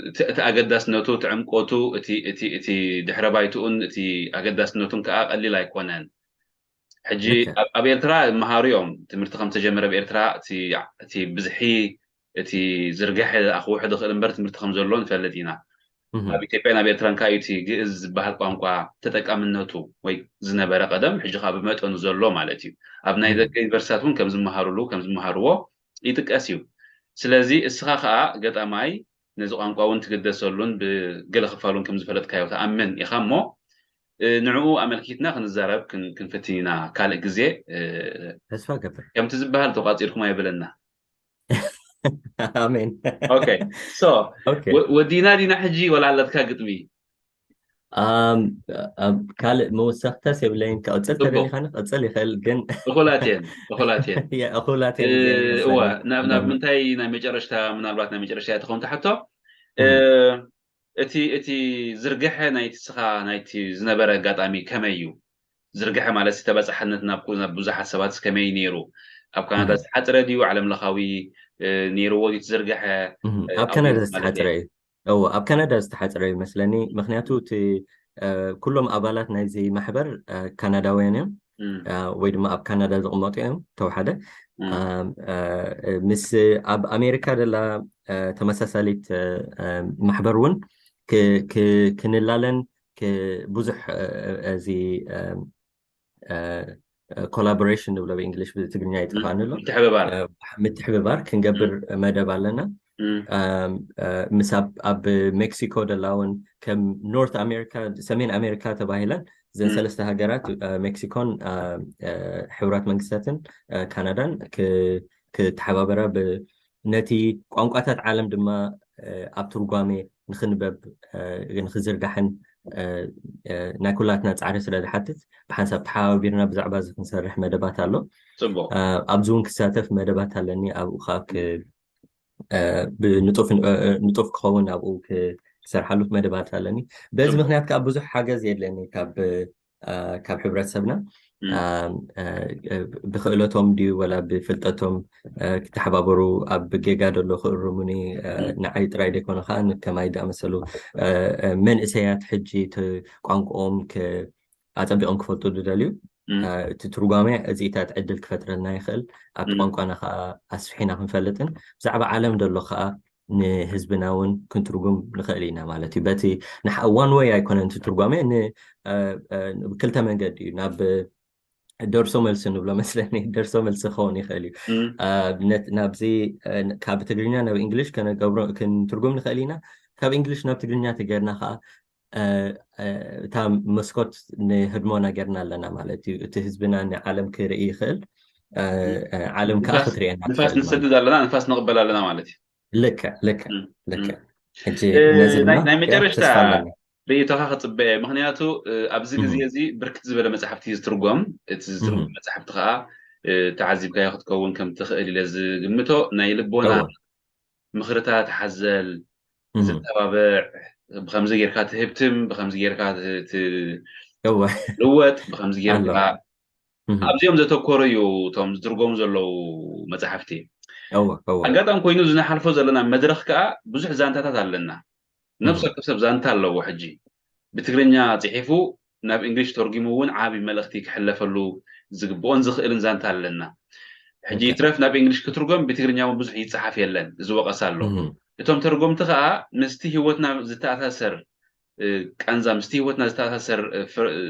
እቲ ኣገዳስነቱ፣ እቲ ዕምቆቱ፣ እቲ ድሕረ ባይትኡን እቲ ኣገዳስነቱን ከዓ ቀሊል ኣይኮነን። ሕጂ ኣብ ኤርትራ ይመሃሩ እዮም። ትምህርቲ ከም ዝተጀመረ ኣብ ኤርትራ እቲ ብዝሒ እቲ ዝርግሐ ክውሕድ ይኽእል እምበር ትምህርቲ ከም ዘሎ ንፈልጥ ኢና። ኣብ ኢትዮጵያን ኣብ ኤርትራን ከዓ እቲ ግእዝ ዝበሃል ቋንቋ ተጠቃምነቱ ወይ ዝነበረ ቀደም ሕጂ ከዓ ብመጠኑ ዘሎ ማለት እዩ። ኣብ ናይ ደገ ዩኒቨርሲታት እውን ከም ዝመሃሩሉ ከም ዝመሃርዎ ይጥቀስ እዩ። ስለዚ እስኻ ከዓ ገጣማይ ነዚ ቋንቋ እውን ትግደሰሉን ብገለ ክፋሉን ከም ዝፈለጥካዮ ትኣምን ኢኻ እሞ ንዕኡ ኣመልኪትና ክንዛረብ ክንፍትን ኢና ካልእ ግዜ። ተስፋ ገብር ከምቲ ዝበሃል ተቋፂርኩም ኣይበለና። ኣሜን። ወዲና ዲና ሕጂ ወላ ኣለትካ ግጥሚ? ካልእ መወሰኽተስ የብለይን። ክቕፅል ተደሊኻ ንክቕፅል ይኽእል ግን እኹላት እየን እኹላት እየን እኹላት እየን። እዋ ናብ ምንታይ ናይ መጨረሽታ ምናልባት ናይ መጨረሽታ እያ ትኸውን ትሓቶ። እቲ እቲ ዝርግሐ ናይቲ ስኻ ናይቲ ዝነበረ ኣጋጣሚ ከመይ እዩ? ዝርግሐ ማለት ተበፃሕነት ናብ ብዙሓት ሰባት ከመይ ነይሩ? ኣብ ካናዳ ዝተሓፅረ ድዩ ዓለም ለኻዊ ነይርዎ ድዩ ዝርግሐ? ኣብ ካናዳ ዝተሓፅረ እዩ። እዎ ኣብ ካናዳ ዝተሓፅረ ይመስለኒ። ምክንያቱ እቲ ኩሎም ኣባላት ናይዚ ማሕበር ካናዳውያን እዮም ወይ ድማ ኣብ ካናዳ ዝቕመጡ እዮም። ተውሓደ ምስ ኣብ ኣሜሪካ ደላ ተመሳሳሊት ማሕበር እውን ክንላለን ብዙሕ እዚ ኮላቦሬሽን ንብሎ ብእንግሊሽ፣ ብትግርኛ ይጠፋኒ ኣሎ። ምትሕብባር ምትሕብባር ክንገብር መደብ ኣለና። ምስ ኣብ ሜክሲኮ ደላውን ከም ኖርት ኣሜሪካ፣ ሰሜን ኣሜሪካ ተባሂለን እዘን ሰለስተ ሃገራት ሜክሲኮን ሕቡራት መንግስታትን ካናዳን ክተሓባበራ፣ ነቲ ቋንቋታት ዓለም ድማ ኣብ ትርጓሜ ንክንበብ ንክዝርጋሕን ናይ ኩላትና ፃዕሪ ስለ ዝሓትት፣ ብሓንሳብ ተሓባቢርና ብዛዕባ እዚ ክንሰርሕ መደባት ኣሎ። ኣብዚ እውን ክሳተፍ መደባት ኣለኒ። ኣብኡ ከዓ ንጡፍ ክኸውን ኣብኡ ክሰርሓሉ መደባት ኣለኒ። በዚ ምክንያት ከዓ ብዙሕ ሓገዝ የድለኒ ካብ ካብ ሕብረተሰብና። ብክእለቶም ድዩ ወላ ብፍልጠቶም ክተሓባበሩ፣ ኣብ ጌጋ ደሎ ክእርሙኒ፣ ንዓይ ጥራይ ደይኮነ ከዓ ከማይ ዝኣመሰሉ መንእሰያት ሕጂ ቋንቋኦም ኣፀቢቖም ክፈልጡ ዝደልዩ፣ እቲ ትርጓሜ እዚኢታት ዕድል ክፈጥረልና ይኽእል። ኣብቲ ቋንቋና ከዓ ኣስፊሒና ክንፈልጥን ብዛዕባ ዓለም ደሎ ከዓ ንህዝብና እውን ክንትርጉም ንኽእል ኢና ማለት እዩ። በቲ one way ኣይኮነን እቲ ትርጓሜ፣ ብክልተ መንገዲ እዩ። ናብ ደርሶ መልሲ ንብሎ መስለኒ፣ ደርሶ መልሲ ክኸውን ይኽእል እዩ። ናብዚ ካብ ትግርኛ ናብ እንግሊሽ ክንትርጉም ንኽእል ኢና። ካብ እንግሊሽ ናብ ትግርኛ ተገርና ከዓ እታ መስኮት ንህድሞና ገርና ኣለና ማለት እዩ። እቲ ህዝብና ንዓለም ክርኢ ይኽእል፣ ዓለም ከዓ ክትርእየና ንፋስ ንሰድድ ኣለና፣ ንፋስ ንቕበል ኣለና ማለት እዩ። ልክዕ ልክዕ ልክዕ። ሕጂ ናይ መጨረሽታ ርእይቶኻ ክፅበየ፣ ምክንያቱ ኣብዚ ግዜ እዚ ብርክት ዝበለ መፅሓፍቲ ዝትርጎም፣ እቲ ዝትርጎም መፅሓፍቲ ከዓ ተዓዚብካዮ ክትከውን ከም ትኽእል ኢለ ዝግምቶ ናይ ልቦና ምኽርታት ሓዘል፣ ዘተባብዕ፣ ብከምዚ ጌርካ ትህብትም፣ ብከምዚ ጌርካ ትልወጥ፣ ብከምዚ ጌርካ ኣብዚኦም ዘተኮሩ እዩ እቶም ዝትርጎሙ ዘለዉ መፅሓፍቲ። ኣጋጣሚ ኮይኑ ዝንሓልፎ ዘለና መድረክ ከዓ ብዙሕ ዛንታታት ኣለና። ነብሲ ወከፍ ሰብ ዛንታ ኣለዎ። ሕጂ ብትግርኛ ፅሒፉ ናብ እንግሊሽ ተርጉሙ እውን ዓቢ መልእኽቲ ክሕለፈሉ ዝግብኦን ዝኽእልን ዛንታ ኣለና። ሕጂ ይትረፍ ናብ እንግሊሽ ክትርጎም፣ ብትግርኛ እውን ብዙሕ ይፀሓፍ የለን፣ እዚ ወቐሳ ኣሎ። እቶም ተርጎምቲ ከዓ ምስቲ ህይወትና ዝተኣሳሰር ቃንዛ፣ ምስቲ ህይወትና ዝተኣሳሰር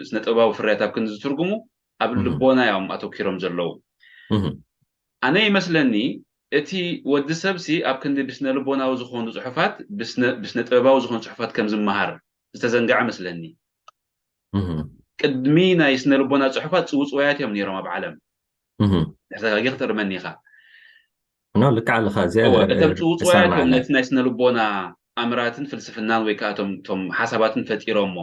ስነጥበባዊ ፍርያት ኣብ ክንዲ ዝትርጉሙ ኣብ ልቦና እዮም ኣተኪሮም ዘለዉ። ኣነ ይመስለኒ እቲ ወዲ ሰብሲ ኣብ ክንዲ ብስነ ልቦናዊ ዝኾኑ ጽሑፋት፣ ብስነ ጥበባዊ ዝኾኑ ጽሑፋት ከም ዝመሃር ዝተዘንግዐ መስለኒ። ቅድሚ ናይ ስነ ልቦና ጽሑፋት ጽውጽዋያት እዮም ነይሮም ኣብ ዓለም። ሕተጋጊ ክትእርመኒ ኢኻ። ኖ ልክዕ ኣለኻ። እዚኣ እቶም ጽውጽዋያት እዮም ነቲ ናይ ስነ ልቦና ኣምራትን ፍልስፍናን ወይ ከዓ እቶም ሓሳባትን ፈጢሮሞ።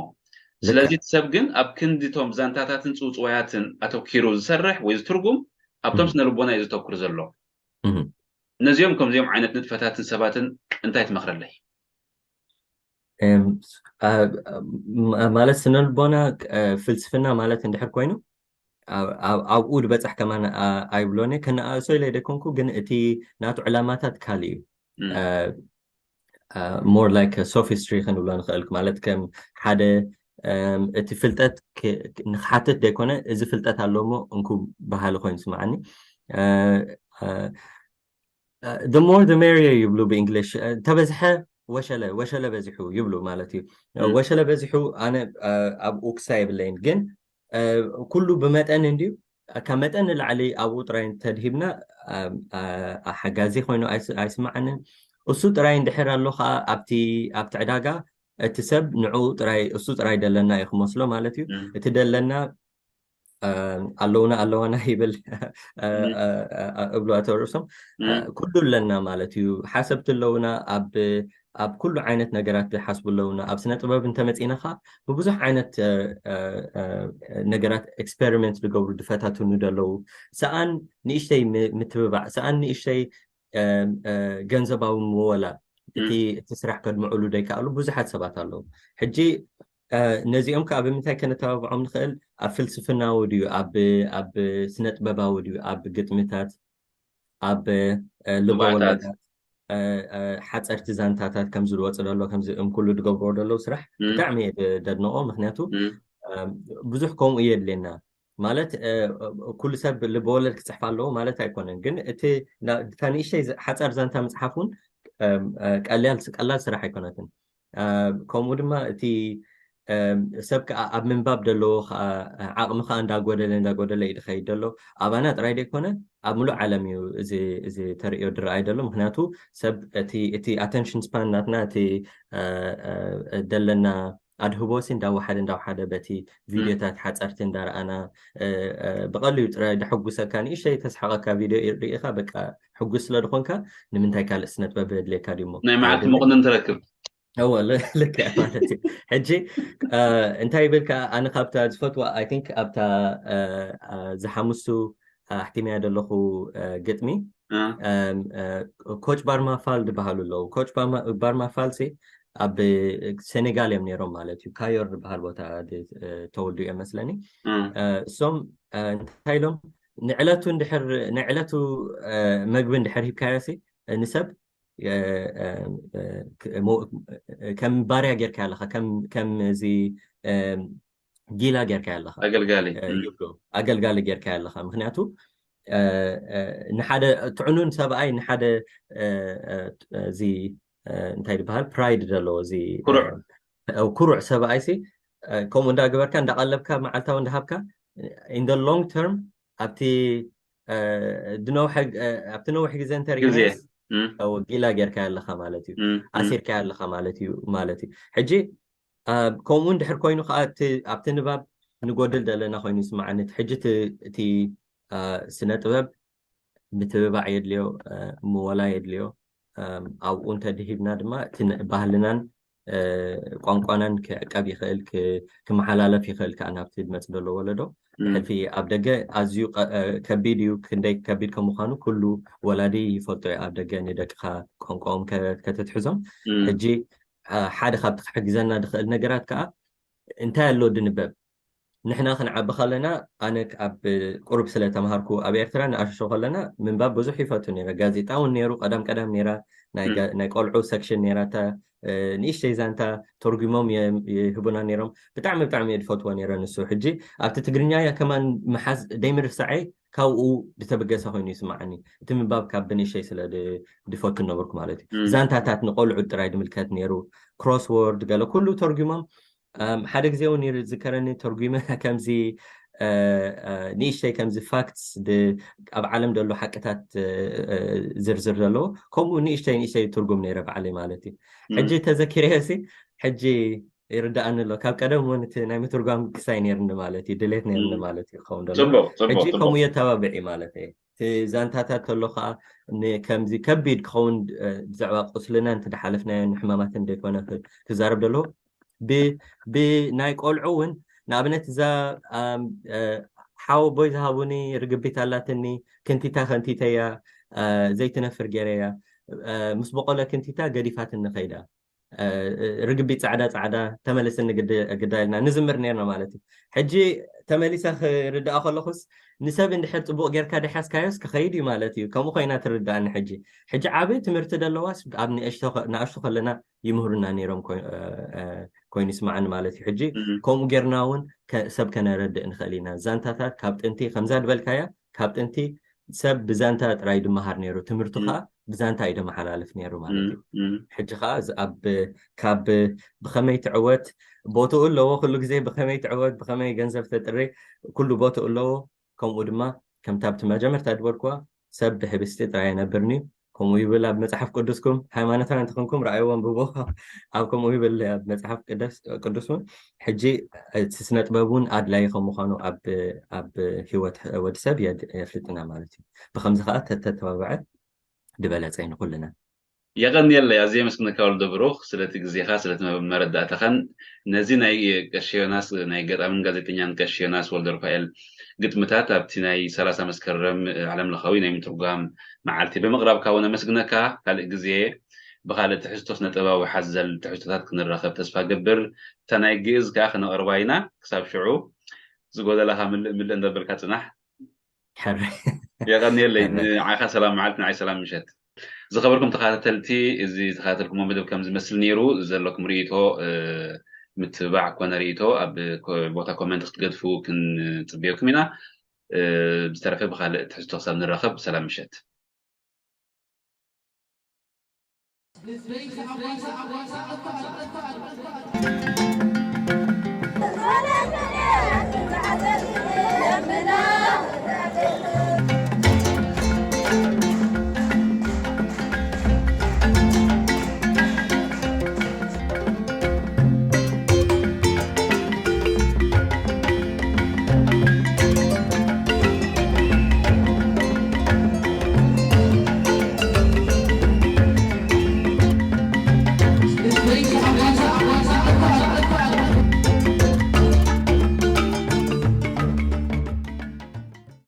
ስለዚ እቲ ሰብ ግን ኣብ ክንዲ እቶም ዛንታታትን ጽውጽዋያትን ኣተኪሩ ዝሰርሕ ወይ ዝትርጉም ኣብቶም ስነ ልቦና እዩ ዘተኩር ዘሎ። ነዚኦም ከምዚኦም ዓይነት ንጥፈታትን ሰባትን እንታይ ትመኽረለይ? ማለት ስነ ልቦና ፍልስፍና ማለት እንድሕር ኮይኑ ኣብኡ ዝበፅሕ ከማን ኣይብሎን እየ። ከነኣእሶ ኢለ ደይኮንኩ፣ ግን እቲ ናቱ ዕላማታት ካልእ እዩ። ሞር ላይክ ሶፊስትሪ ክንብሎ ንኽእል፣ ማለት ከም ሓደ እቲ ፍልጠት ንክሓትት ደይኮነ፣ እዚ ፍልጠት ኣሎ እሞ እንኩ በሃሊ ኮይኑ ስምዓኒ። The more the merrier ይብሉ ብእንግሊሽ። ተበዝሐ ወሸለ፣ ወሸለ በዚሑ ይብሉ ማለት እዩ። ወሸለ በዚሑ ኣነ ኣብኡ ክሳ የብለይን፣ ግን ኩሉ ብመጠን እንድዩ። ካብ መጠን ንላዕሊ ኣብኡ ጥራይ እንተድሂብና ሓጋዚ ኮይኑ ኣይስምዓንን። እሱ ጥራይ እንድሕር ኣሎ ከዓ ኣብቲ ኣብቲ ዕዳጋ እቲ ሰብ ንዕኡ ጥራይ፣ እሱ ጥራይ ደለና እዩ ክመስሎ ማለት እዩ። እቲ ደለና ኣለውና ኣለዋና ይብል እብሉ ኣቶ ርእሶም። ኩሉ ኣለና ማለት እዩ። ሓሰብቲ ኣለውና፣ ኣብ ኣብ ኩሉ ዓይነት ነገራት ዝሓስቡ ኣለውና። ኣብ ስነ ጥበብ እንተመፂና ከዓ ብብዙሕ ዓይነት ነገራት ኤክስፐሪመንት ዝገብሩ ዝፈታትኑ ዘለዉ። ሰኣን ንእሽተይ ምትብባዕ፣ ሰኣን ንእሽተይ ገንዘባዊ ምወላ እቲ እቲ ስራሕ ከድምዕሉ ዘይከኣሉ ብዙሓት ሰባት ኣለዉ። ሕጂ ነዚኦም ከዓ ብምንታይ ከነተባብዖም ንኽእል? ኣብ ፍልስፍናዊ ድዩ፣ ኣብ ኣብ ስነ ጥበባዊ ድዩ፣ ኣብ ግጥምታት፣ ኣብ ልበወለዳት፣ ሓፀርቲ ዛንታታት ከም ዝወፅ ዘሎ፣ ከምዚ እም ኩሉ ዝገብርዎ ዘለዉ ስራሕ ብጣዕሚ እየ ደድንቆ። ምክንያቱ ብዙሕ ከምኡ የድልየና ማለት ኩሉ ሰብ ልበወለድ ክፅሕፍ ኣለዎ ማለት ኣይኮነን፣ ግን እቲ እታ ንእሽተይ ሓፃር ዛንታ ምፅሓፍ እውን ቀላል ስራሕ ኣይኮነትን። ከምኡ ድማ እቲ ሰብ ከዓ ኣብ ምንባብ ዘለዎ ከዓ ዓቕሚ ከዓ እንዳጎደለ እንዳጎደለ እዩ ድኸይድ ዘሎ። ኣባና ጥራይ ደይኮነ ኣብ ሙሉእ ዓለም እዩ እዚ ተርእዮ ድረኣይ ዘሎ። ምክንያቱ ሰብ እቲ attention span ናትና እቲ ደለና ኣድህቦ ሲ እንዳወሓደ እንዳወሓደ በቲ ቪድዮታት ሓፀርቲ እንዳረኣና ብቐልዩ ጥራይ ደሐጉሰካ ንእሽተይ ተስሓቐካ ቪድዮ ርኢኻ በቃ ሕጉስ ስለ ዝኾንካ ንምንታይ ካልእ ስነጥበብ የድልየካ ድሞ ናይ መዓልቲ መቑንን ትረክብ እወ ልክዕ ማለት እዩ። ሕጂ እንታይ ይብል ከዓ ኣነ ካብታ ዝፈትዋ I think ኣብታ ዝሓሙሱ ኣሕቲመያ ዘለኹ ግጥሚ ኮች ባርማፋል ዝበሃሉ ኣለዉ። ኮች ባርማፋል ሲ ኣብ ሴኔጋል እዮም ነይሮም ማለት እዩ። ካዮር ዝበሃል ቦታ ተወልዱ እዮም መስለኒ። እሶም እንታይ ኢሎም ንዕለቱ እንድሕር ንዕለቱ መግቢ እንድሕር ሂብካዮ ሲ ንሰብ ከም ባርያ ጌርካ ኣለኻ ከም እዚ ጊላ ጌርካ ኣለኻ ኣገልጋሊ ኣገልጋሊ ጌርካ ኣለኻ። ምክንያቱ ንሓደ ጥዕኑን ሰብኣይ ንሓደ እዚ እንታይ ዝበሃል ፕራይድ ዘለዎ እዚ ኩሩዕ ሰብኣይ ሲ ከምኡ እንዳገበርካ እንዳቀለብካ መዓልታዊ እንዳሃብካ in the long term ኣብቲ ድነውሐ ኣብቲ ነውሕ ግዜ እንተሪጊናስ ጊላ ጌርካ ኣለኻ ማለት እዩ። ኣሲርካ ኣለኻ ማለት እዩ ማለት እዩ። ሕጂ ከምኡ እንድሕር ኮይኑ ከዓ ኣብቲ ንባብ ንጎድል ዘለና ኮይኑ ይስማዓኒ። ሕጂ እቲ ስነ ጥበብ ምትብባዕ የድልዮ፣ ምወላ የድልዮ። ኣብኡ እንተድሂብና ድማ እቲ ባህልናን ቋንቋናን ክዕቀብ ይኽእል፣ ክመሓላለፍ ይኽእል ከዓ ናብቲ ዝመፅ ዘሎ ወለዶ። ሕልፊ ኣብ ደገ ኣዝዩ ከቢድ እዩ። ክንደይ ከቢድ ከም ምዃኑ ኩሉ ወላዲ ይፈልጦ እዩ። ኣብ ደገ ንደቅኻ ቋንቋኦም ከተትሕዞም። ሕጂ ሓደ ካብቲ ክሕግዘና ዝኽእል ነገራት ከዓ እንታይ ኣሎ ድንበብ ንሕና ክንዓቢ ከለና ኣነ ኣብ ቁሩብ ስለ ተምሃርኩ ኣብ ኤርትራ ንኣሽሾ ከለና ምንባብ ብዙሕ ይፈቱ ነይረ። ጋዜጣ እውን ነይሩ ቀዳም ቀዳም ነይራ ናይ ቆልዑ ሰክሽን ነይራታ ንእሽተይ ዛንታ ተርጉሞም ይህቡና ነይሮም። ብጣዕሚ ብጣዕሚ እየ ዝፈትዎ ነይረ ንሱ። ሕጂ ኣብቲ ትግርኛ እያ ከማን ምሓዝ ደይምርሳዐይ ካብኡ ዝተበገሰ ኮይኑ ይስማዓኒ። እቲ ምንባብ ካብ ብንእሽተይ ስለ ዝፈቱ ነበርኩ ማለት እዩ። ዛንታታት ንቆልዑ ጥራይ ዝምልከት ነይሩ። ክሮስዎርድ ገለ ኩሉ ተርጉሞም ሓደ ግዜ እውን ይዝከረኒ ተርጉመ ከምዚ ንእሽተይ ከምዚ ፋክትስ ኣብ ዓለም ዘሎ ሓቅታት ዝርዝር ዘለዎ ከምኡ ንእሽተይ ንእሽተይ ትርጉም ነይረ ባዕለይ ማለት እዩ። ሕጂ ተዘኪረዮ ሲ ሕጂ ይርዳኣኒ ኣሎ። ካብ ቀደም እውን እቲ ናይ ምትርጓም ክሳይ ነይርኒ ማለት እዩ ድሌት ነይርኒ ማለት እዩ ክኸውን ዘሎ። ሕጂ ከምኡ የተባብዕ እዩ ማለት እዩ። እቲ ዛንታታት ተሎ ከዓ ከምዚ ከቢድ ክኸውን ብዛዕባ ቁስልና እንተ ዝሓለፍናዮ ንሕማማትን ዘይኮነ ክዛረብ ደለዎ ብናይ ቆልዑ እውን ንኣብነት እዛ ሓወቦይ ዝሃቡኒ ርግቢት ኣላትኒ ክንቲታ ከንቲተያ ዘይትነፍር ገይረያ ምስ በቆለ ክንቲታ ገዲፋትኒ ከይዳ ርግቢት ፃዕዳ ፃዕዳ ተመለስኒ ግዳ ኢልና ንዝምር ነርና ማለት እዩ። ሕጂ ተመሊሰ ክርዳኣ ከለኩስ ንሰብ እንድሕር ፅቡቅ ጌርካ ደሓዝካዮስ ክኸይድ እዩ ማለት እዩ። ከምኡ ኮይና ትርዳእኒ ሕጂ። ሕጂ ዓብይ ትምህርቲ ደለዋስ ኣብ ንእሽቶ ከለና ይምህሩና ነይሮም ኮይኑ ይስማዓኒ ማለት እዩ። ሕጂ ከምኡ ጌርና እውን ሰብ ከነረድእ ንኽእል ኢና። ዛንታታት ካብ ጥንቲ ከምዛ ዝበልካያ ካብ ጥንቲ ሰብ ብዛንታ ጥራይ ድመሃር ነይሩ። ትምህርቲ ከዓ ብዛንታ እዩ ደመሓላልፍ ነይሩ ማለት እዩ። ሕጂ ከዓ ካብ ብኸመይ ትዕወት ቦትኡ ኣለዎ። ኩሉ ግዜ ብኸመይ ትዕወት ብኸመይ ገንዘብ ተጥሪ ኩሉ ቦትኡ ኣለዎ። ከምኡ ድማ ከምታ ኣብቲ መጀመርታ ዝበልኩዋ ሰብ ብሕብስቲ ጥራይ ኣይነብርን እዩ። ከምኡ ይብል ኣብ መፅሓፍ ቅዱስኩም። ሃይማኖታዊ እንተኾንኩም ረኣይዎ ኣንብቦ። ኣብ ከምኡ ይብል ኣብ መፅሓፍ ቅዱስ እውን። ሕጂ እቲ ስነ ጥበብ እውን ኣድላይ ከም ምዃኑ ኣብ ኣብ ህይወት ወዲ ሰብ የፍልጥና ማለት እዩ። ብከምዚ ከዓ ተተተባበዐ ዝበለፀ እዩ ንኩልና። የቐንየለይ ኣዝየ የመስግነካ ወልደ ብሩኽ ስለቲ ግዜኻ ስለቲ መረዳእታኻን ነዚ ናይ ቀሺ ዮናስ ናይ ገጣምን ጋዜጠኛን ቀሺ ዮናስ ወልደ ሩፋኤል ግጥምታት ኣብቲ ናይ ሰላሳ መስከረም ዓለም ለኻዊ ናይ ምትርጓም መዓልቲ ብምቕራብካ እውን ኣመስግነካ። ካልእ ግዜ ብኻልእ ትሕዝቶ ስነ ጥበባዊ ሓዘል ትሕዝቶታት ክንራኸብ ተስፋ ገብር። እታ ናይ ግእዝ ከዓ ክነቕርባ ኢና። ክሳብ ሽዑ ዝጎደለኻ ምልእ ምልእ እንዳበልካ ጽናሕ። ሕረ የቐንየለይ። ንዓኻ ሰላም መዓልቲ ንዓይ ሰላም ምሸት። ዝኸበርኩም ተኸታተልቲ እዚ ዝተኸታተልኩሞ መደብ ከም ዝመስል ነይሩ ዘለኩም ርእይቶ ምትብባዕ ኮነ ርእይቶ ኣብ ቦታ ኮመንት ክትገድፉ ክንጽበየኩም ኢና። ብዝተረፈ ብኻልእ ትሕዝቶ ክሳብ ንራኸብ ሰላም ምሸት።